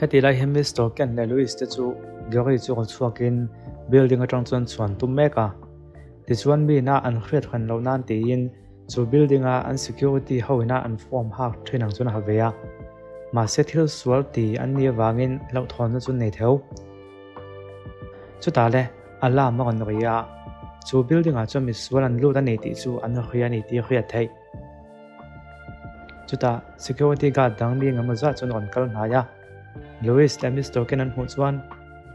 [SPEAKER 1] Heti lai hian Mister Ken leh Louis te chu Gary chu rawn chhuakin building atang chuan chhuan tum mek a. Tichuan mi ina an hriat hran loh nan tiin Chu building a an security ho ina an form hak thin ang chuan a ha ve a, mahse thil sual ti an nih avangin hlauhthawnna chu nei theu. Chutah le alarm a rawn ri a, chu building ah chuan misual an lut a ni tih chu an hria a ni tih a hriat theih. Chutah security guard dang mi engemaw zat chuan a rawn kal hnai a, Louis leh Mister Ken an hmuh chuan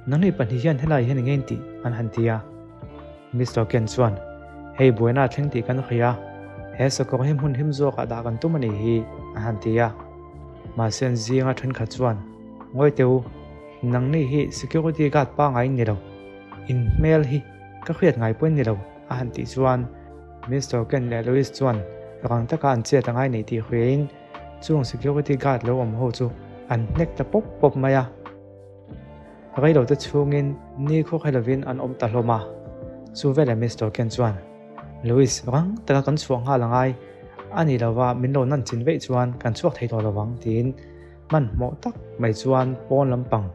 [SPEAKER 1] Nangni pahnih hian helai hian eng nge tih an han ti a. Mister Ken chuan, Hei buaina a thleng tih kan hria a, he sakawr hi hmun him zawkah dah kan tum a nih hi, a han ti a. Mahse an zinga thenkhat chuan, Ngawi teh u, Nangni hi security guard pangai in ni lo, in hmel hi ka hriat ngai pawhin ni lo, a han tih chuan Mister Ken leh Louis chuan rang taka an chet a ngai nei tih hriain chung security guard lo awm ho chu an hnek ta pawp pawp mai a. Reilote chhungin ni khaw khe lovin an awm ta hlawm a, chu veleh Mister Ken chuan, Louis, rang taka kan chhuah nghal a ngai, a ni lova min lo nan chin veih chuan kan chhuak thei tawh lovang, tiin hmanhmawh tak mai chuan pawn lampang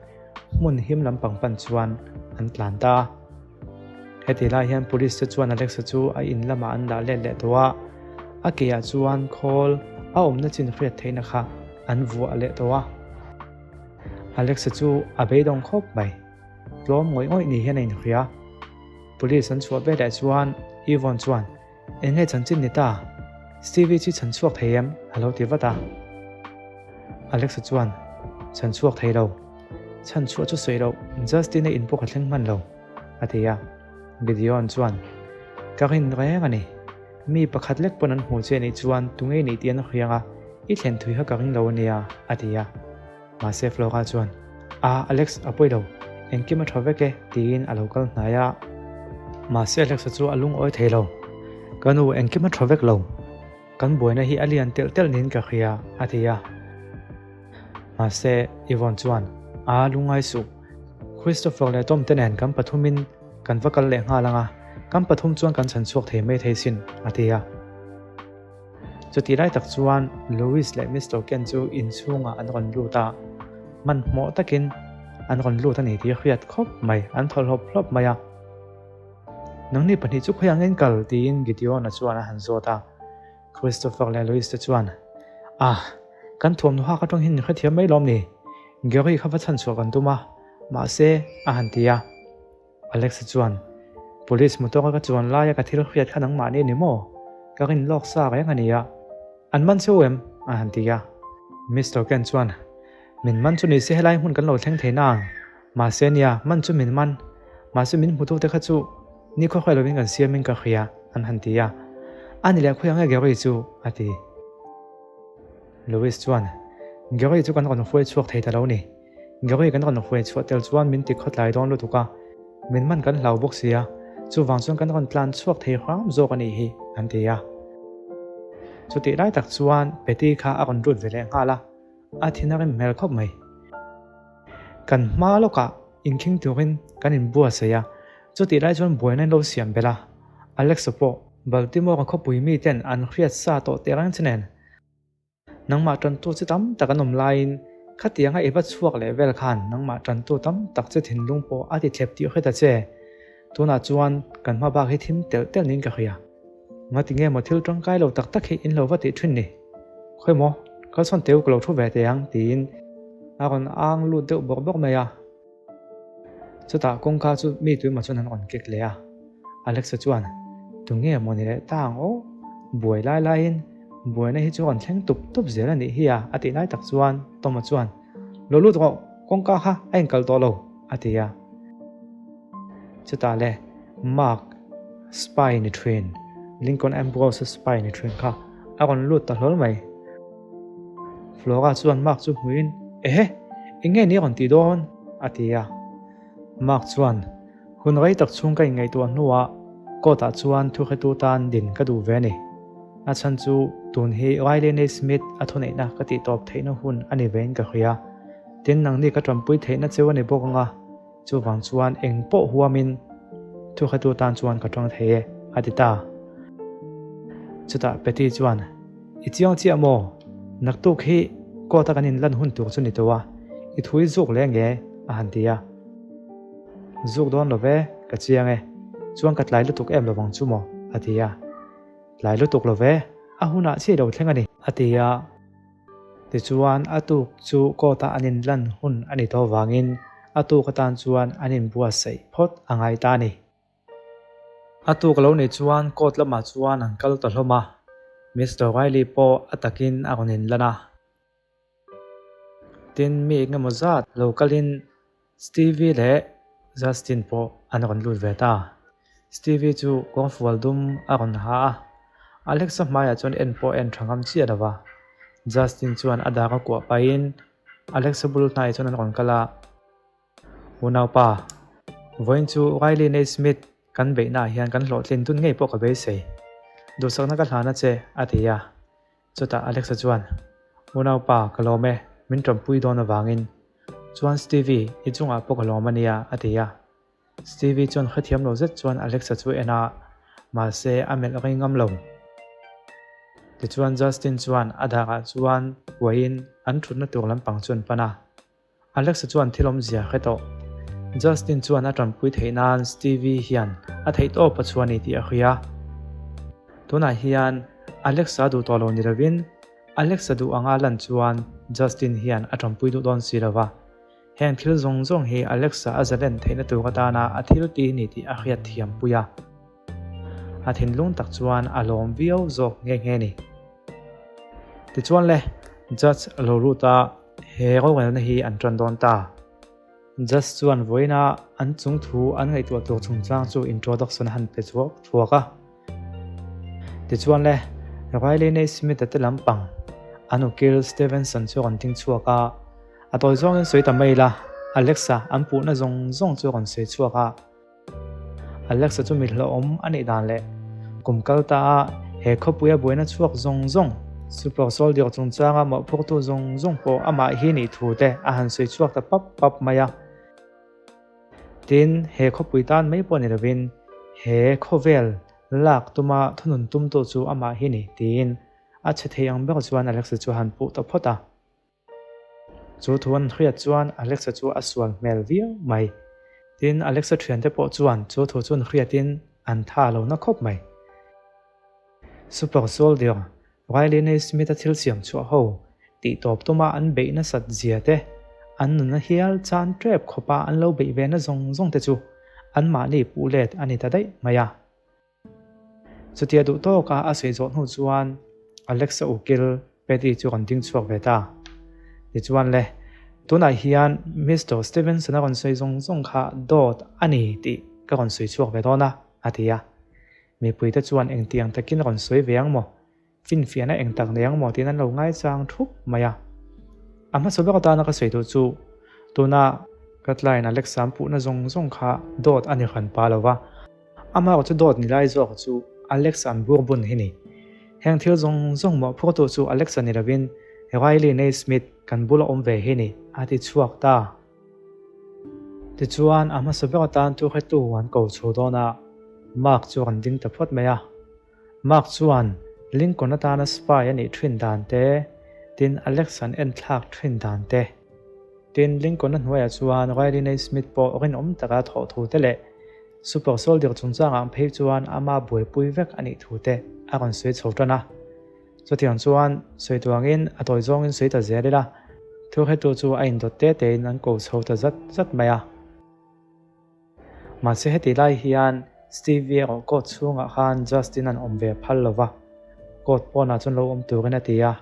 [SPEAKER 1] hmun him lampang pan chuan an tlan ta a. Heti lai hian police te chuan Alexa chu a in lamah an dah let leh tawh a, a ke ah chuan khawl a awmna chin hriat theihna kha an vuah leh tawh a. Alexa chu a beidawng khawp mai, tlawm ngawih ngawih ni hian a inhria. Police an chhuah veleh chuan Yvonne chuan, Eng nge chanchin ni ta? Stevie chu chhan chhuak thei em? a lo ti vat a. Alexa chuan, Chhan chhuak thei lo. Chhan chhuah chu sawi loh, Justin-a in pawh ka thleng hman lo, a ti a. Gideon chuan, Ka rin reng a ni. Mi pakhat lek pawn an hmu che nih chuan tu ngei nih tih an hriang a, i thlen thui kha ka ring lo a nia, a ti a. Mahse Flora chuan, A, Alex, a pawi lo. Engkim a tha vek e, tiin a lo kal hnai a. Mahse Alex-a chu a lungawi thei lo. Ka nu, engkim a tha vek lo. Kan buaina hi a lian telh telh niin ka hria, a ti a. Mahse Yvonne chuan, A, lungngai suh. Christopher leh Tom te nen kan pathumin kan va kal leh nghal ang a, kan pathum chuan kan chhan chhuak thei mai thei sin, a ti a. Chutih lai tak chuan Louis leh Mister Ken chu inchhungah an rawn lut a, hmanhmawh takin an rawn lut a ni tih a hriat khawp mai, an thaw hlawp hlawp mai a. Nangni pahnih chu khawiah nge in kal? tiin Gideon-a chuan a han zawt a. Christopher leh Louis te chuan, Ah, kan thuamhnaw hak atang hian in hrethiam mai lawm ni? Gary kha va chhanchhuah kan tum a, mahse, a han ti a. Alexa chuan, Police motor a ka chuan laia ka thil hriat kha nangmahni a ni maw? Ka rin lawk sa reng a ni a. An man cheu em? a han ti a. Mister Ken chuan, Min man chu ni se helai hmun kan lo thleng thei na ang. Mahse nia, man chu min man. Mahse min hmutute kha chu ni khawkhawi lovin kan siamin ka hria, an han ti a. A ni leh khawi ang e Gary chu, a ti. Louis chuan, Gary chu kan rawn hruai chhuak thei ta lo ni. Gary kan rawn hruai chhuah tel chuan min ti khawtlai dawn lutuk a, min man kan hlau bawk sia, chuvang chuan kan rawn tlan chhuak thei hram zawk a nih hi, an ti a. Chutih lai tak chuan Patty kha a rawn lut ve leh nghal a, a thin a rim hmel khawp mai. Kan hma lawkah inkhing turin kan inbuatsaih a, chutih lai chuan buaina in lo siam belh a, Alexa pawh Baltimore-a khawpui miten an hriat sa tawh tehreng che nen, Nangmah tantu chi tam tak an awm laiin khatianga i va chhuak leh vel khan nangmah tantu tam tak che thinlung pawh a ti thlep tih hre ta che. Tunah chuan kan hma bak hi thim telh telh niin ka hria. Ngati nge maw thil tangkai lo tak tak hi in lo va tih thin ni? Khawi maw, kalsawn teu ka lo thu ve teh ang tiin a rawn ang lut deuh bawrh bawrh mai a. Chutah kawngka chu mi tuemaw chuan an rawn kek leh a, Alexa chuan, Tunge maw ni leh ta ang aw? Buai lai laiin buaina hi chu rawn thleng tup tup zel a nih hi a, a tih lai tak chuan Toma chuan, Lo lut rawh, kawngka kha a inkal tawh lo, a ti a. Chutah le Mark spy ni thin, Lincoln Ambrose spy ni thin kha a rawn lut ta hlawl mai. Flora chuan Mark chu hmuin, Ehe, eng nge ni rawn tih dawn? a ti a. Mark chuan, Hun rei tak chhung ka inngaihtuah hnuah court ah chuan thuhretu tan din ka duh ve a ni. A chhan chu tun hi Riley Naismith a thuneihna ka tihtawp theihna hun a ni vein ka hria. Tin, nangni ka tanpui theihna cheu a ni bawk anga, Chuvang chuan eng pawh huamin thukhatu tan chuan ka tang thei e, a ti ta. Chutah Patty chuan, I chiang chiah maw? Naktuk hi court a kan inlan hun tur chu ni tawh a, i thui zuk leh nge? a han ti a. Zuk dawn lo ve, ka chiang e. Chuan ka tlai lutuk em lovang chu maw? a ti a. Tlai lutuk lo ve, a hunah chiah i lo thleng a ni, a ti a. Tichuan, a tuk chu court-a an inlan hun a ni tawh vangin a tuk atan chuan an inbuatsaih phawt a ngai ta a ni. A tuk lo nih chuan court lamah chuan an kal ta hlawm a, Mister Riley pawh a takin a rawn inlan a. Tin, mi engemaw zat lo kalin Stevie leh Justin pawh an rawn lut ve ta. Stevie chu kawngfual dum a rawn ha a, Alexa hmaiah chuan en pawh en tha ngam chiah lo va. Justin chuan a dak a kuah pahin Alexa bul hnaiah chuan an rawn kal a. Unaupa, vawiin chu Riley Naismith kan beihnaah hian kan hlawhtlin dun ngei pawh ka beisei. Duhsakna ka hlan a che, a ti a. Chutah Alexa chuan, Unaupa, ka lawm e, min ṭawmpui dawn avangin. Chuan Stevie, i chungah pawh ka lawm a nia, a ti a. Stevie chuan hrethiam lo zet chuan Alexa chu en a, mahse a melh rei ngam lo. Tichuan Justin chuan a darah chuan kuahin an thutna tur lampang chu an pan a. Alexa chuan thil awmzia hre tawh. Justin chuan a tanpui theih nan Stevie hian a theih tawp a chhuah a ni tih a hria. Tunah hian Alexa a duh tawh lo ni lovin Alexa duh anga lan chuan Justin hian a tanpui duh dawn si lova. Heng thil zawng zawng hi Alexa a zalen theihna tur atana a thil ti ni tih a hriat thiam pui a. A thinlung tak chuan a lawm viau zawk nghe nghe ni. Tichuan le, Judge a lo lut a, he rorelna hi an tan dawn ta. Judge chuan vawiina an chung thu an ngaihtuah tur chungchang chu introduction a han pe chhuak thuak a. Tichuan le, Riley Naismith-a te lampang an ukil Stevenson chu a rawn ding chhuak a, a tawi zawngin sawi ta mai ila, Alexa an puhna zawng zawng chu a rawn sawi chhuak a. Alexa chu mi hlauhawm a nih dan leh kum kal ta a he khawpuia buaina chhuak zawng zawng, Super Soldier chungchanga mawhphurtu zawng zawng pawh amah hi nih thu te a han sawi chhuak ta pap pap mai a. Tin, he khawpui tan mai pawh ni lovin he khawvel lak tuma thunun tumtu chu amah hi ni tiin a chhe thei ang ber chuan Alexa chu a han puh ta phawt a. Chu thu an hriat chuan Alexa chu a sual hmel viau mai. Tin, Alexa thiante pawh chuan chu thu chu an hriatin an tha lo na khawp mai. Super Soldier, Riley Naismith-a thil siam chhuah ho tih tawp tuma an beih nasat zia te, an nunna hial chan tep khawpa an lo beih ve na zawng zawng te chu anmahni puh let a ni ta daih mai a. Chutia duh tawka a sawi zawh hnu chuan Alexa ukil Patty chu rawn ding chhuak ve ta. Tichuan le, tunah hian Mister Stevenson-a rawn sawi zawng zawng kha dawt a ni tih ka rawn sawi chhuak ve dawn a, a ti a. Mipuite chuan engtiang takin rawn sawi ve ang maw? Finfiahna eng tak nei ang maw tiin an lo ngaichang thup mai a. A hmasa ber atana ka sawi duh chu tuna ka tlaiin Alexa an puhna zawng zawng kha dawt a ni hran pa lo va. Amah chu dawt ni lai zawk chu Alexa an bur bun hi ni. Heng thil zawng zawng mawhphurtu chu Alexa ni lovin Riley Naismith kan bula awm ve hi ni, a ti chhuak ta. Tichuan, a hmasa ber atan thuhretu an ko chho dawn a, Mark chu a rawn ding ta phawt mai a. Mark chuan Lincoln atana spy a nih thin dan te, tin Alex an en thlak thin dan te, tin Lincoln-a hnuaiah chuan Riley Naismith pawh rinawm taka thawh thu te leh Super Soldier chungchangah phei chuan ama buaipui vek a nih thu te a rawn sawi chho tan a. Chutiang chuan sawi tuangin a tawi zawngin sawi ta zel ila, thuhretu chu a indawt te tein an ko chho ta zat zat mai a. Mahse heti lai hian Stevie erawh court chhungah khan Justin an awm ve phal lo va, court pawnah chuan lo awm turin a ti a.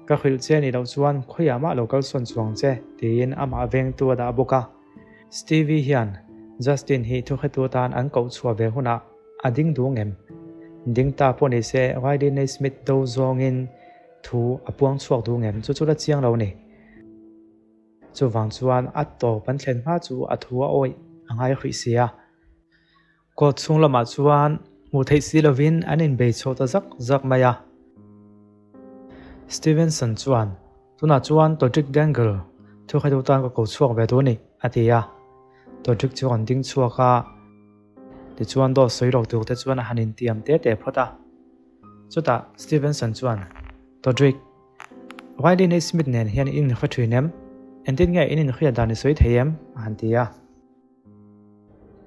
[SPEAKER 1] Ka hrilh che nih loh chuan khawiah mah lo kalsawn chuang che tiin amah vengtu a dah bawk a. Stevie hian Justin hi thuhretu atan an koh chhuah ve hunah A ding duh ngem? Ding ta pawh ni se Riley Naismith do zawngin thu a puang chhuak duh ngem? Chu chu la chiang lo ni. Chuvang chuan a tawp an thlen hma chu a thu a awih a ngai hrih si a. Court chhung lamah chuan hmuh theih si lovin an inbei chho ta zak zak mai a. Stevenson chuan Tunah chuan Todrick Dangle thu hretu tan ka ko chhuak ve duh a ni, a ti a. Todrick chu a rawn ding chhuak a. Tichuan dawt sawi lo tur te chuan a han intiam te te phawt a. Chutah Stevenson chuan, Todrick, Riley Naismith nen hian in inhre thin em? Engtin nge in inhriat dan i sawi thei em? a han ti a.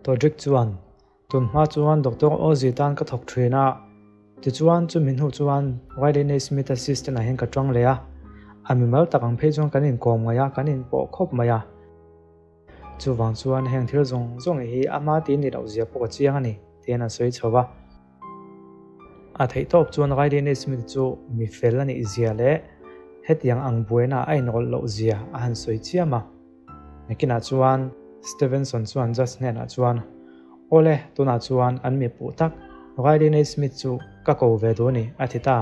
[SPEAKER 1] Todrick chuan, Tun hma chuan Doctor Ozzy tan ka thawk thin a, tichuan chumi hnu chuan Riley Naismith assistant ah hian ka tang leh a, a mimal tak ang phei chuan kan inkawm ngaih a, kan inpawh khawp mai a. Chuvang chuan heng thil zawng zawng hi ama tih ni loh zia pawh ka chiang a ni, tiin a sawi chho va. A theih tawp chuan Riley Naismith chu mi fel a nih zia leh hetiang ang buaina a inrawlh loh zia a han sawi chiam a. Nakinah chuan Stevenson chuan Judge hnenah chuan, Awle, tunah chuan an mi puh tak Riley Naismith chu ka ko ve duh a ni, a ti ta.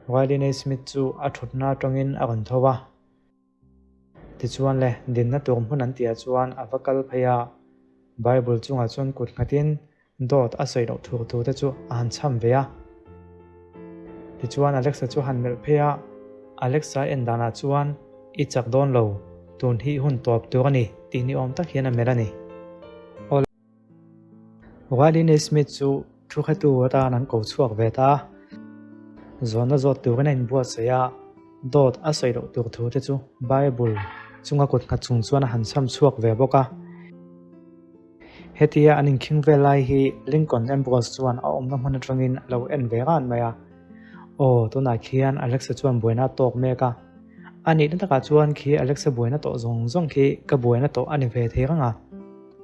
[SPEAKER 1] Riley Naismith chu a thutna atangin a rawn tho va. Tichuan le, dinna tur hmun an tihah chuan a va kal phei a, Bible chungah chuan kut nghatin dawt a sawi loh thur tur te chu a han chham ve a. Tichuan Alexa chu a han melh phei a, Alexa en danah chuan I chak dawn lo, tun hi hun tawp tur a ni tih ni awm tak hian a melh a ni. Aw. Riley Naismith chu thu khetu atan an ko chhuak ve ta a, zawnna zawt turin a inbuatsaih a, dawt a sawi loh tur thu te chu Bible chunga kut nghat chung chuan a han chham chhuak ve bawk a. Hetia an inkhing vel lai hi Lincoln Ambrose chuan a awmna hmun atangin a lo en ve ran mai a. Aw, tunah khian Alexa chuan buaina a tawk mek a. A nihna takah chuan khi Alexa buaina tawh zawng zawng khi ka buaina tawh a ni ve thei reng a.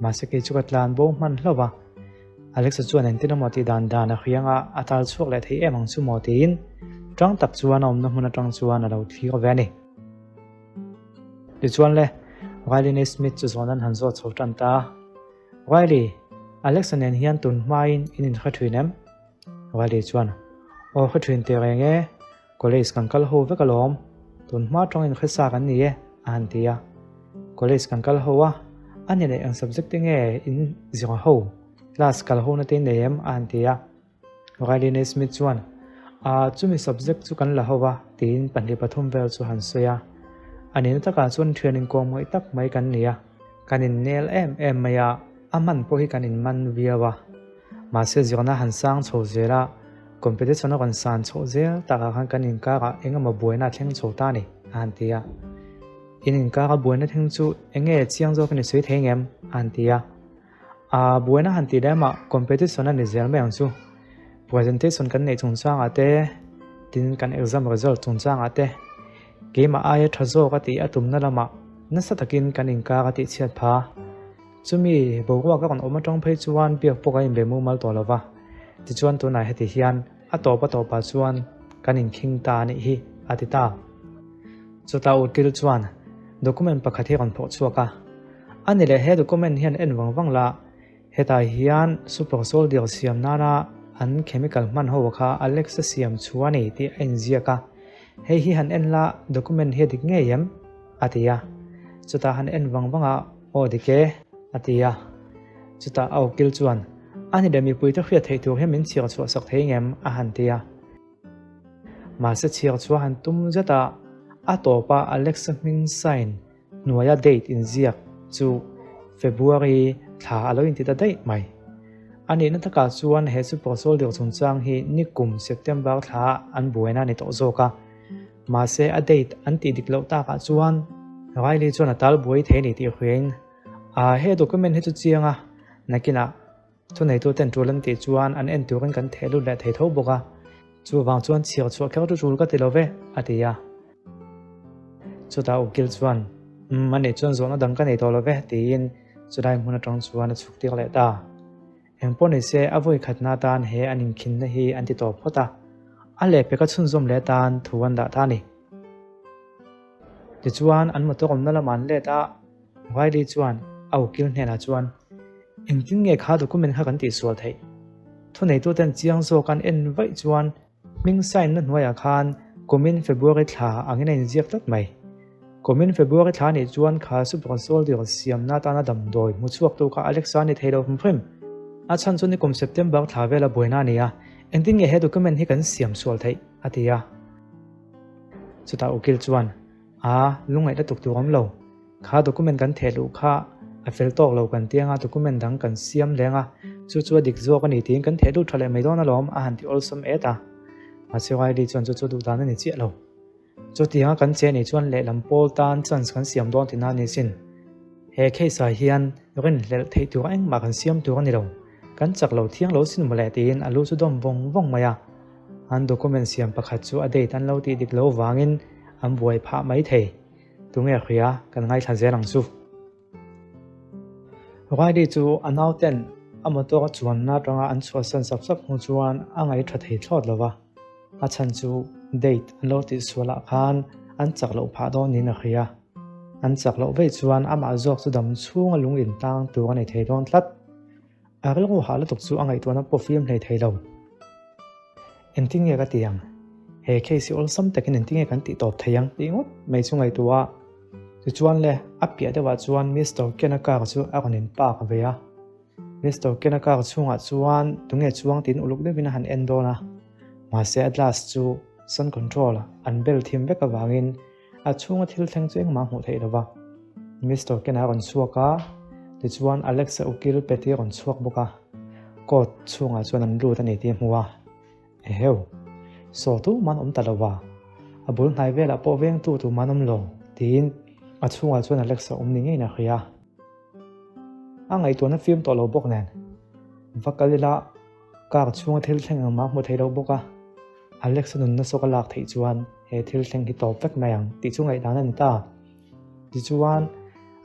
[SPEAKER 1] Mahse kei chu ka tlan bo hman hlauh a, Alexa chuan engtin emaw tih dan dan a hriang a, a tal chhuak leh thei em ang chu maw tiin tang tak chuan a awmna hmun atang chuan a lo thlir ve a ni. Tichuan le, Riley Naismith chu zawn an han zawt chho tan ta a, Riley, Alexa nen hian tun hmain in inhre thin em? Riley chuan, Aw hre thin teh reng e, College kan kal ho vek alawm, tun hma tawngin hresa kan ni e, a han ti a. College kan kal ho a, a ni leh eng subject te nge in zir ho, class kal ho na te nei em? a han ti a. Riley Naismith chuan, Aa, chumi subject chu kan la ho a, tiin 2 3 vel chu han sawi a. A nihna takah chuan thian inkawm ngaih tak mai kan ni a, kan innel em em mai a, a hman pawh hi kan inman viau a. Mahse zirna han sang chho zel a, competition a rawn san chhoh zel takah khan kan inkarah eng emaw buaina a thleng chho ta a ni, a han ti a. In inkara buaina thleng chu eng nge chiang zawk in i sawi thei ngem? a han ti a. Aa, buaina han tih lemah competition a ni zel mai ang chu. Presentation kan neih chungchangah te, tin kan exam result chungchangah te, keimah aia tha zawk a tih a tumna lamah nasa takin kan inkar a tihchhiat pha. Chumi boruak a rawn awm atang phei chuan biak pawh kan inbe mumal tawh lo va, tichuan tunah heti hian a tawp a tawpah chuan kan inkhing ta a nih hi, a ti ta. Chutah Ukil chuan document pakhat hi a rawn phawh chhuak a, A ni leh he document hian en vang vang la, hetah hian super soldier siam nana an chemical hman ho kha Alex a siam chhuah a ni tih a inziak a, hei hi han en la document hi a dik ngei em? a ti a, chutah han en vang vang a, Aw dik e, a ti a. Chutah a ukil chuan, A ni leh mipuite hriat theih tur hian min chhiar chhuah sak thei ngem? a han ti a. Mahse chhiar chhuah han tum zet a, a tawpa Alexa hming sign hnuaia date inziak chu February thla a lo inti ta daih mai. A nihna takah chuan he Super Soldier chungchang hi nikum September thla an buaina a ni tawh zawk a. Mahse a date an tih dik loh takah chuan Riley chuan a tal buai thei a ni tih hriain a he document hi chu chiang a, nakinah thuneituten tul an tih chuan an en turin kan theh lut leh thei tho bawk a, chuvang chuan chhiar chhuah kher chu tul ka ti lo ve, a ti a. Chutah Ukil chuan, Umm, ani chuan zawhna dang ka nei tawh lo ve, tiin chulai hmun atang chuan a chhuk tir leh ta. Engpawh ni se, a vawi khatna atan he an inkhinna hi an ti tawp phawt a, a lehpek a chhunzawm leh atan thu an dah ta a ni. Tichuan, an motor awmna lamah an let a, Riley chuan a ukil hnenah chuan, Engtin nge kha document kha kan tihsual theih? Thuneituten chiang zawk an en vaih chuan Hming sign na hnuaiah khan kumin February thla angin a inziak tlat mai. Kumin February thla nih chuan kha Super Soldier siamna atana damdawi hmu chhuaktu kha Alexa ni thei lo hrim hrim. A chhan chu nikum September thla vela buaina a ni a, engtin nge he document hi kan siam sual theih? a ti a. Chutah ukil chuan, A, lungngaih la tuk tur awm lo. Kha document kan theh luh kha a fel tawk lo kan tiang a, document dang kan siam leng a, chu chu a dik zawk a ni tiin kan theh lut tha leh mai dawn alawm a han ti awlsam et a. Mahse Riley chuan chu chu duh dan a ni chiah lo. Chutianga kan che nih chuan lehlam pawl tan chance kan siam dawn tihna a ni sin. He case ah hian rinhlelh theih tur engmah kan siam tur a ni lo. Kan chak lo thiang lo sin mawle tiin a lu chu dawm vawng vawng mai a. An document siam pakhat chu a date an lo tih dik lo vangin an buai phah mai thei. Tunge hria kan ngaithla zel ang chu. Riley chu a nauten a motor a chuanna atanga an chhuahsan sap sap hnu chuan a ngaihṭha thei thlawt lo va, a chhan chu date an lo tihsualah khan an chak loh phah dawn niin a hria. An chak loh veih chuan amah zawk chu dam chhunga lung intang tur a ni thei dawn tlat. A rilru hah lutuk chu a ngaihtuahna pawh fim hlei thei lo. Engtin nge ka ti ang? He case hi awlsam takin engtin nge kan tih tawp thei ang tih ngawt mai chu ngaihtuah a. Tichuan le, a piah deuhah chuan Mister Ken-a car chu a rawn in park ve a. Mister Ken-a car chhungah chuan tunge chuang tiin uluk deuhin a han en dawn a. Mahse a glass chu sun control an bel thim vek avangin a chhunga thil thleng chu engmah a hmuh theih lo va. Mister Ken-a a rawn chhuak a, tichuan Alex-a ukil Patty a rawn chhuak bawk a. Court chhungah chuan an lut a ni tih a hmu a. Eheu! Saw tuman awm ta lo va, a bul hnai velah pawh vengtu tuman awm lo, tiin a chhungah chuan Alex a awm ni ngeiin a hria. A ngaihtuahna fim tawh lo bawk nen, va kal ila car chhunga thil thleng ang mah hmu thei lo bawk a, Alex a nunna sawk a lak theih chuan he thil thleng hi tawp vek mai ang tih chu ngaihdan a ni ta. Tichuan,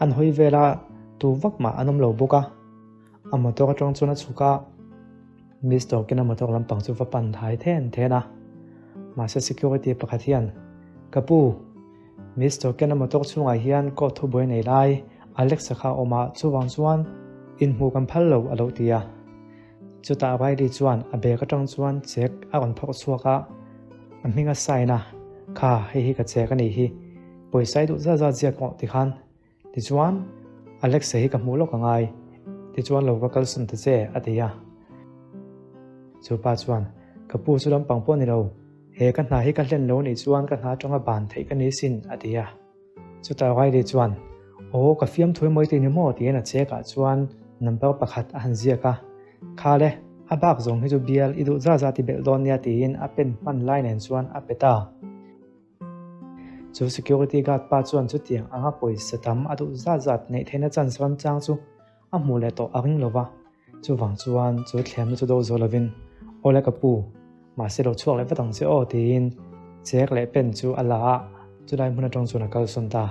[SPEAKER 1] an hawi vela tu vak mah an awm lo bawk a. A motor atang chuan a chhuk a, Miss Tawkin a motor lampang chu va pan thai then then a. Mahse security pakhat hian, Ka pu, Miss Tawkin a motor chhungah hian court thubuai nei lai Alex-a kha a awm a, chuvang chuan inhmuh kan phal lo a lo ti a. Chutah Riley chuan a bag atang chuan check a rawn phawrh chhuak a, a hming a sign a, Kha, hei hi ka check a nih hi, pawisa i duh zat zat ziak rawh tikhan Tichuan, Alexa hi ka hmuh lawk a ngai, tichuan lo va kalsawn ta che, a ti a. Chu pa chuan, Ka pu chu lampang pawh ni lo, he ka hna hi ka hlen lo nih chuan ka hna atanga ban theih ka ni sin, a ti a. Chutah Riley chuan, Aw, ka fiamthu emaw i ti ni maw? tiin a chekah chuan number pakhat a han ziak a. Kha le, a bak zawng hi chu bial i duh za za ti belh dawn nia tiin a pen hman lai nen chuan a pe ta. Chu security guard pa chuan chutiang anga pawisa tam a duh zat zat neih theihna chance ramchang chu a hmuh leh tawh a ring lo va, chuvang chuan chu thlemna chu do zo lovin, Awle ka pu, mahse lo chhuak leh vat ang che aw tiin chek leh pen chu a la a, chulai hmun atang chuan a kalsawn ta.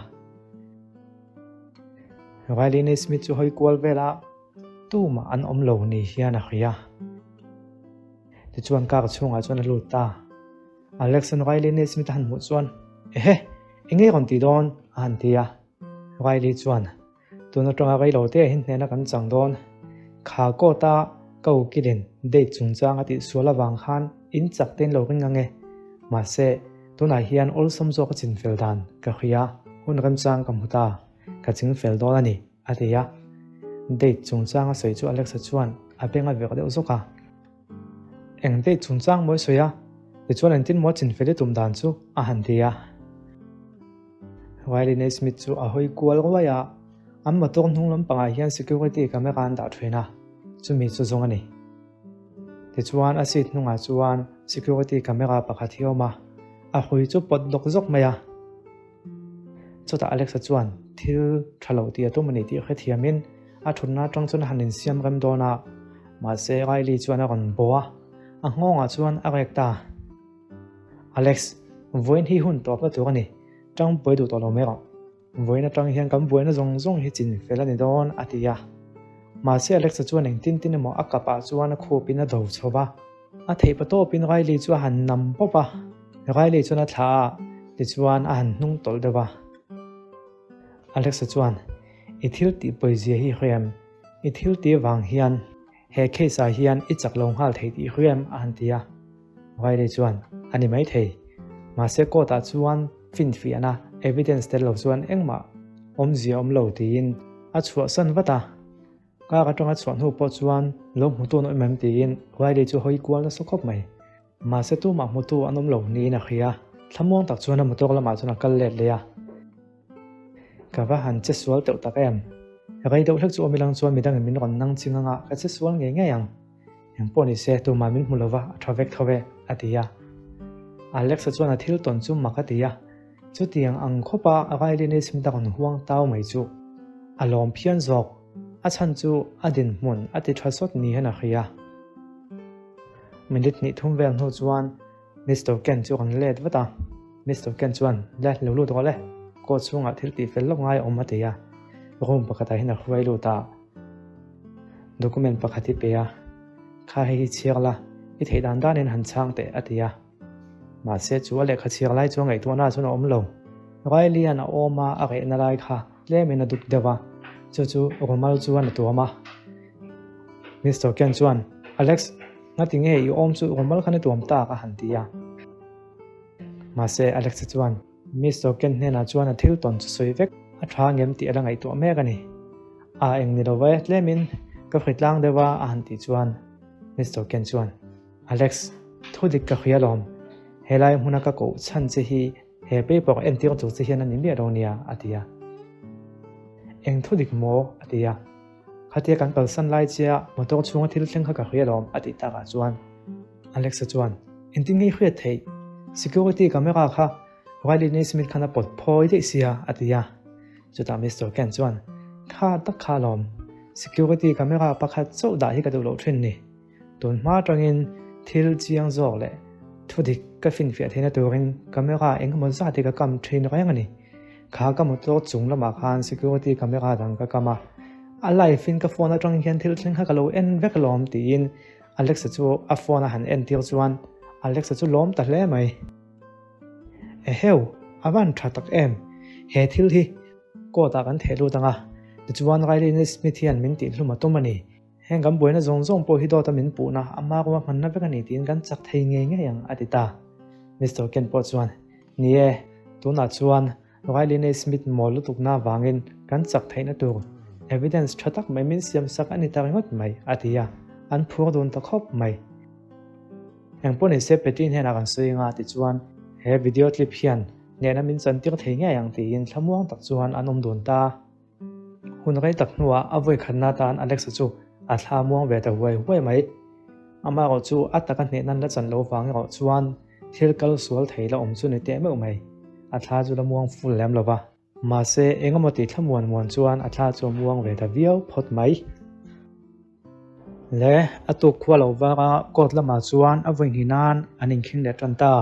[SPEAKER 1] Riley Naismith chu hawi kual vel a, tumah an awm lo ni hian a hria. Tichuan car chhungah chuan a lut ta. Alex-a'n Riley Naismith a han hmuh chuan, Ehe, eng nge rawn ti dawn? a han ti a. Riley chuan, Tun atanga rei lo te ahin hnena kan chang dawn. Kha court-a ka ukilin date chungchang a tihsual avang khan in chak tein lo ring ang e. Mahse, tunah hian awlsam zawk a chinfel dan ka hria, hun remchang ka hmu ta, ka chingfel dawn a ni, a ti a. Date chungchang a sawi chu Alex-a chuan a beng a verh deuh zawk a. Eng date chungchang maw i sawi a? Tichuan engtin maw chinfel i tum dan chu a han ti a. Riley Naismith chu a hawi kual ruai a, an motor hnung lampangah hian security camera an dah thin a, chumi chu zawng a ni. Tichuan a seat hnungah chuan security camera pakhat hi a awm a, a hawi chu pawt lawk zawk mai a. Chutah Alexa chuan thil tha lo tih a tum a ni tih hrethiamin a thutna atang chuan a han insiam rem dawn a, mahse Riley chuan a rawn bawh a, a nghawngah chuan a rek ta. Alex, vawiin hi hun tawpna tur a ni, tang buai duh tawh lo mai rawh. Vawiin atang hian kan buaina zawng zawng hi chin fel a ni dawn, a ti a. Mahse Alexa chuan engtin tin emaw a kapah chuan a khupin a do chho va. A theih pa tawpin Riley chu a han nam pawp a, Riley chuan a thlah a, tichuan a han hnung tawlh deuh a. Alexa chuan, I thil tih pawizia hi hriam, i thil tih vang hian he case ah hian i chak lo nghal thei tih hriam a han ti a. Riley chuan, A ni maithei. Mahse court ah chuan finfiahna, evidence tel lo chuan engmah awmzia awm lo tiin a chhuahsan vat a. Kar atanga chhuah hnu pawh chuan lo hmutu an awm em tiin Riley chu hawi kual nasa khawp mai. Mahse tumah hmutu an awm lo niin a hria. Thlamuang tak chuan a motor lamah chuan a kal let leh a. Ka va han che sual teuh tak em? Rei deuh hlek chu awm ilang chuan midangin min rawn nang ching anga ka che sual ngei ngei ang. Engpawh ni se tumah min hmu lova a tha vek tho e, a ti a. Alex-a chuan a thil tawn chu mak a ti a. Chutiang ang khawpa Riley Naismith a rawn huang tau mai chu a lawm phian zawk. A chhan chu a dinhmun a ti tha sawt ni hian a hria. Minute hnih thum vel hnu chuan Mister Ken chu a rawn let vat a. Mister Ken chuan, Le, lo lut rawh le, court chhungah thil tih fel lawk ngai a awm a ti a. Room pakhatah hian a hruai lut a. Document pakhat hi pe a, Kha hei hi chhiar la, i theih dan danin han chhang teh a ti a. Mahse chu a lehkha chhiar lai chuan ngaihtuahna chuan a awm lo. Riley-a'n a awm a, a rehna lai kha tlemin a duk deuh a, chu chu rumal chuan a tuam a. Mister Ken chuan, Alex, ngati nge i awm chu rumal khan i tuam tak? a han ti a. Mahse Alex-a chuan Mister Ken hnenah chuan a thil tawn chu sawi vek. A tha ngem tih a la ngaihtuah mek a ni. A eng ni lo ve, tlemin ka hritlang deuh a a han tih chuan Mister Ken chuan, Alex, thu dik ka hria lawm. Helai hmuna ka koh chhan che hi he paper entir tur che hian a ni miah lo nia, a ti a. Eng thu dik maw? a ti a. Khatia kan kalsan lai chia motor chhunga thil thleng kha ka hria lawm, a tih takah chuan Alex-a chuan, Engtin nge i hriat theih? Security camera kha Riley Naismith khan a pawt phawi daih sia, a ti a. Chutah Mister Ken chuan, Kha tak kha alawm, security camera pakhat chauh dah hi ka duh loh thin ni. Tun hma atangin thil chiang zawk leh thudik ka finfiah theihna turin camera engemaw zat hi ka kam thin reng a ni. Kha ka motor chung lamah khan security camera dang ka kam a, a live in ka phone atang hian thil thleng kha ka lo en vek alawm tiin Alexa chu a phone a han entir chuan Alexa chu lawm ta hle mai. Eheu, a van tha tak em? He thil hi court ah kan theh lut ang a, tichuan Riley Naismith hian min tihhlum a tum a ni. Heng kan buaina zawng zawng pawh hi dawta min puhna, a hma ruah hmanna vek a ni tiin kan chak thei ngei ngei ang, a ti ta. Mister Ken pawh chuan, Ni e, tunah chuan Riley Naismith mawl lutukna avangin kan chak theihna tur evidence tha tak mai min siam sak a ni ta ringawt mai, a ti a, an phur dun ta khawp mai. Engpawh ni se Patty hnenah kan sawi anga tichuan he video clip hian hnehna min chantir thei ngei ang tiin thlamuang tak chuan an awm dun ta. Hun rei tak hnuah a vawi khatna atan Alexa chu a thla muang ve ta huai huai mai. Amaherawh chu a taka hneh nan la chan lo vang erawh chuan thil kal sual thei la awm chu ni teh meuh mai. A thla chu la muang full lem lo va. Mahse engemaw tih thla muan muan chuan a thla chu a muang ve ta viau phawt mai. Le, a tuk khua lo vak a, court lamah chuan a vawi hnih nan an inkhing leh tan ta.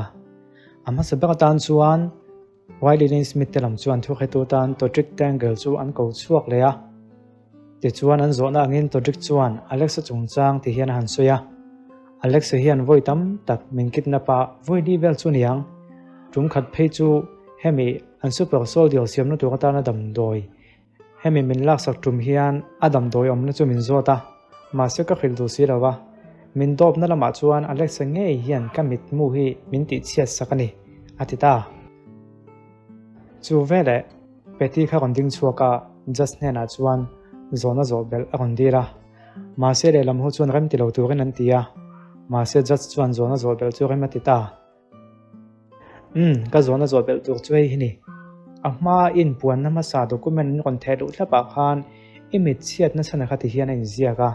[SPEAKER 1] A hmasa ber atan chuan Wiley Lane Smith te lam chuan thuhretu tan Todrick Tangle chu an ko chhuak leh a. Tichuan an zawhna angin Todrick chuan Alexa chungchang ti hian a han sawi a. Alexa hian vawi tam tak min kidnap a, vawi li vel chu niang. Tum khat phei chu hemi an super soldier siamna tur atana damdawi Hemi min laksak tum hian a damdawi awmna chu min zawt a, mahse ka hrilh duh si lo va. Min dawpna lamah chuan Alexa ngei hian ka mitmu hi min tihchhiat sak a ni, a ti ta. Chu veleh Patty kha rawn ding chhuak a, Judge hnenah chuan zawhna zawh belh a rawn dil a. Mahse lehlam ho chuan rem ti lo turin an ti a, mahse Judge chuan zawhna zawh belh chu rem a ti ta. Umm, ka zawhna zawh belh tur chu hei hi ni. A hma inpuanna hmasa document an rawn theh luh thlapah khan i mit chhiatna chhan kha ti hian a inziak a.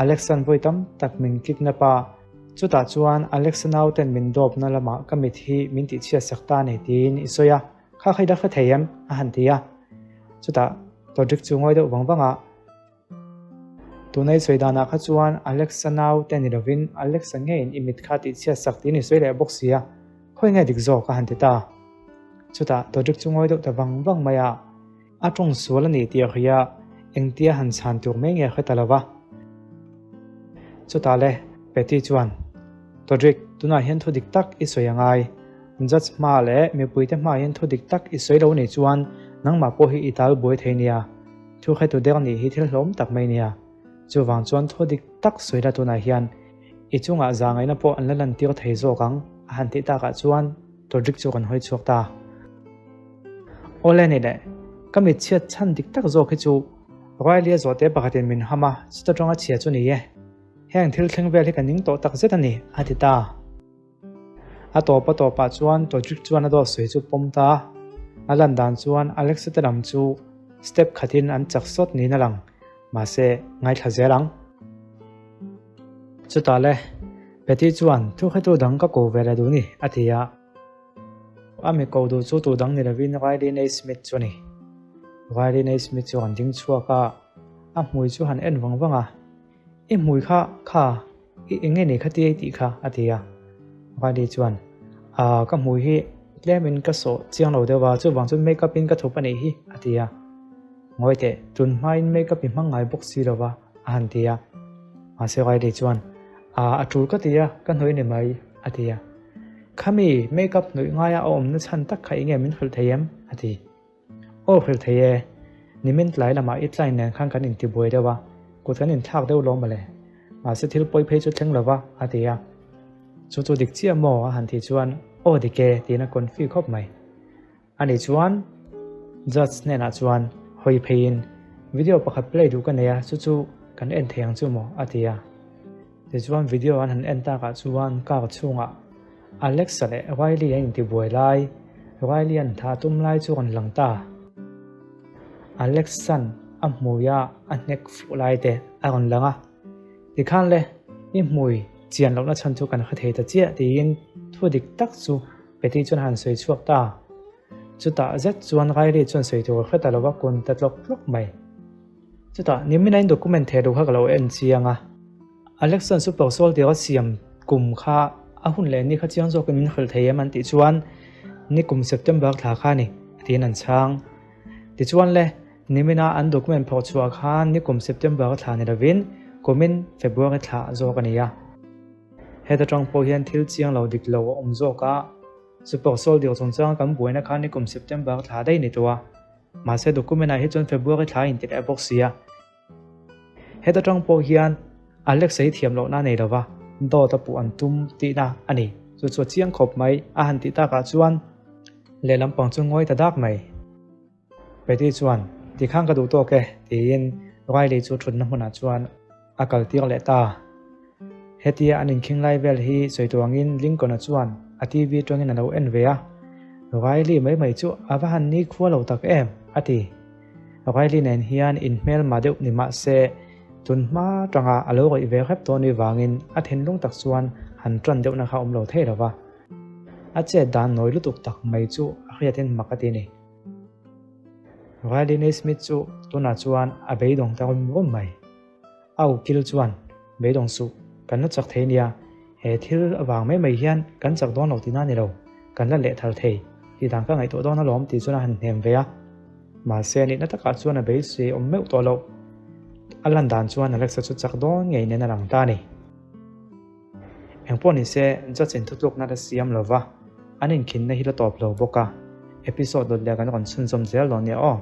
[SPEAKER 1] Alex-a'n vawi tam tak min kidnap a, chutah chuan Alex-a nauten min dawpna lamah ka mit hi min tihchhiat sak ta a ni tiin i sawi a, kha kha i la hre thei em? a han ti a. Chutah Todrick chu ngawi deuh vang vang a. Tuna i sawi danah kha chuan Alexa nau te ni lovin Alexa ngeiin i mit kha tihchhiat sak tiin i sawi leh bawk si a, khawi nge dik zawk a han ti ta. Chutah Dodrick chu ngawi deuh ta vang vang mai a, a tawng sual a ni tih a hria, engtia han chhan tur mai nge a hre ta lo va. Chutah le Patty chuan, Dodrick, tunah hian thu dik tak i sawi a ngai. Judge hma leh mipuite hmaah hian thu dik tak i sawi lo nih chuan nangmah pawh hi i tal buai thei nia. Thu hretu der nih hi thil hlawm tak mai nia. Chuvang chuan thu dik tak sawi la tunah hian i chungah zahngaihna pawh an la lantir thei zawk ang a han tih takah chuan Todrick chu kan hawi chhuak ta. Awle ni le, ka mit chhiat chhan dik tak zawk hi chu Riley-a zawhte pakhatin min ham a, chuta tanga chhia chu ni e. Heng thil thleng vel hi ka ning tawh tak zet a ni, a ti ta. A tawp a tawpah chuan Todrick chuan a dawt sawi chu pawm ta a, a lan dan chuan Alexa te lam chu step khatin an chak sawt niin a lang, mahse ngaithla zel ang. Chutah le, Patty chuan thuhretu dang ka ko ve leh duh ni, a ti a. A mi ko duh chu tu dang ni lovin Riley Naismith chu a ni. Riley Naismith chu an ding chhuak a, a hmui chu han en vang vang a, I hmui kha, kha, i eng nge ni kha tia i tih kha? a ti a. Riley chuan, Aa, ka hmui hi tlemin ka sawh chiang lo deuh a, chuvang chuan make up in ka thup a nih hi, a ti a. Ngawi teh, tun hmain make up i hmang ngai bawk si lo va, a han ti a. Mahse Riley chuan, Aa, a tul ka ti a, ka hnawih ni mai, a ti a. Khami make up hnawih ngaia a awmna chhan tak kha enge min hrilh thei em? a ti. Aw hrilh thei e, nimin tlai lamah i tlai nen khan kan intibuai deuh a, kut kan inthlak deuh lawm mawle. Mahse thil pawi phei chu thleng lova, a ti a. Chu chu dik chiah maw? a han tih chuan, Aw dik e, tiin a confi khawp mai. Ani chuan. Judge hnenah chuan hawi pheiin, Video pakhat play duh ka nei a, chu chu kan en thei ang chu maw? a ti a. Tichuan video an han en takah chuan car chhungah Alexa leh Riley an intibuai lai, Riley an tha tum lai chu rawn lang ta. Alexa'n a hmuia a hnek fuh lai te a rawn lang a, Tikhan le, i hmui chian lohna chhan chu kan hre thei ta chiah tiin thu dik tak chu Betty chuan a han sawi chhuak ta. Chutah zet chuan Riley chuan sawi tur a hre ta lo va, kun ta tlawk tlawk mai. Chutah nimin a in document theh duh kha ka lo en chiang a. Alexan Super Soldier a siam kum kha a hun leh ni kha chiang zawkin min hrilh thei em an tih chuan nikum September thla kha a ni tiin an chhang. Tichuan le, nimina an document phawrh chhuah khan nikum September thla ni lovin kumin February thla zawk a ni a. Heta tang pawh hian thil chiang lo dik lo a awm zawk a, Super Soldier chungchanga kan buaina kha nikum September thla daih ni tawh a, mahse document ah hi chuan February thla a inti leh bawk si a. Heta tang pawh hian Alex-a hi thiam lohna a nei lova, dawt a puh an tum tihna a ni. Chu chu a chiang khawp mai, a han tih takah chuan lehlam pang chu ngawi ta dak mai. Betty chuan, Tikhan ka duh tawk e, tiin Riley chu thutna hmunah chuan a kal tir leh ta. Hetia an inkhing lai vel hi sawi tur angin Lincoln-a chuan a TV tawngin a lo en ve a, Riley mai mai chu a va han nikhua lo tak em, a ti. Riley nen hian inhmelma deuh ni mah se, tun hma tanga a lo rawih ve hrep tawh ni vangin a thinlung tak chuan han tan deuhna kha awm lo thei lo va. A chet dan nawi lutuk tak mai chu a hriatin mak a ti ni. Riley Naismith chu tunah chuan a beidawng ta rum rum mai. A ukil chuan, Beidawng suh, kan la chak thei nia, he thil avang mai mai hian kan chak dawn lo tihna a ni lo, kan la leh thar thei, tih dan ka ngaihtuah dawn alawm tih chuan a han hnem ve a. Mahse, nihna takah chuan a beisei awm meuh tawh loh. A lan dan chuan Alexa chu chak dawn ngei nen a lang ta a ni. Engpawh nise, judge in thutlukna la siam lo va, an inkhinna hi la tawp lo bawk a, episode dawt leh kan rawn chhunzawm zel dawn nia aw.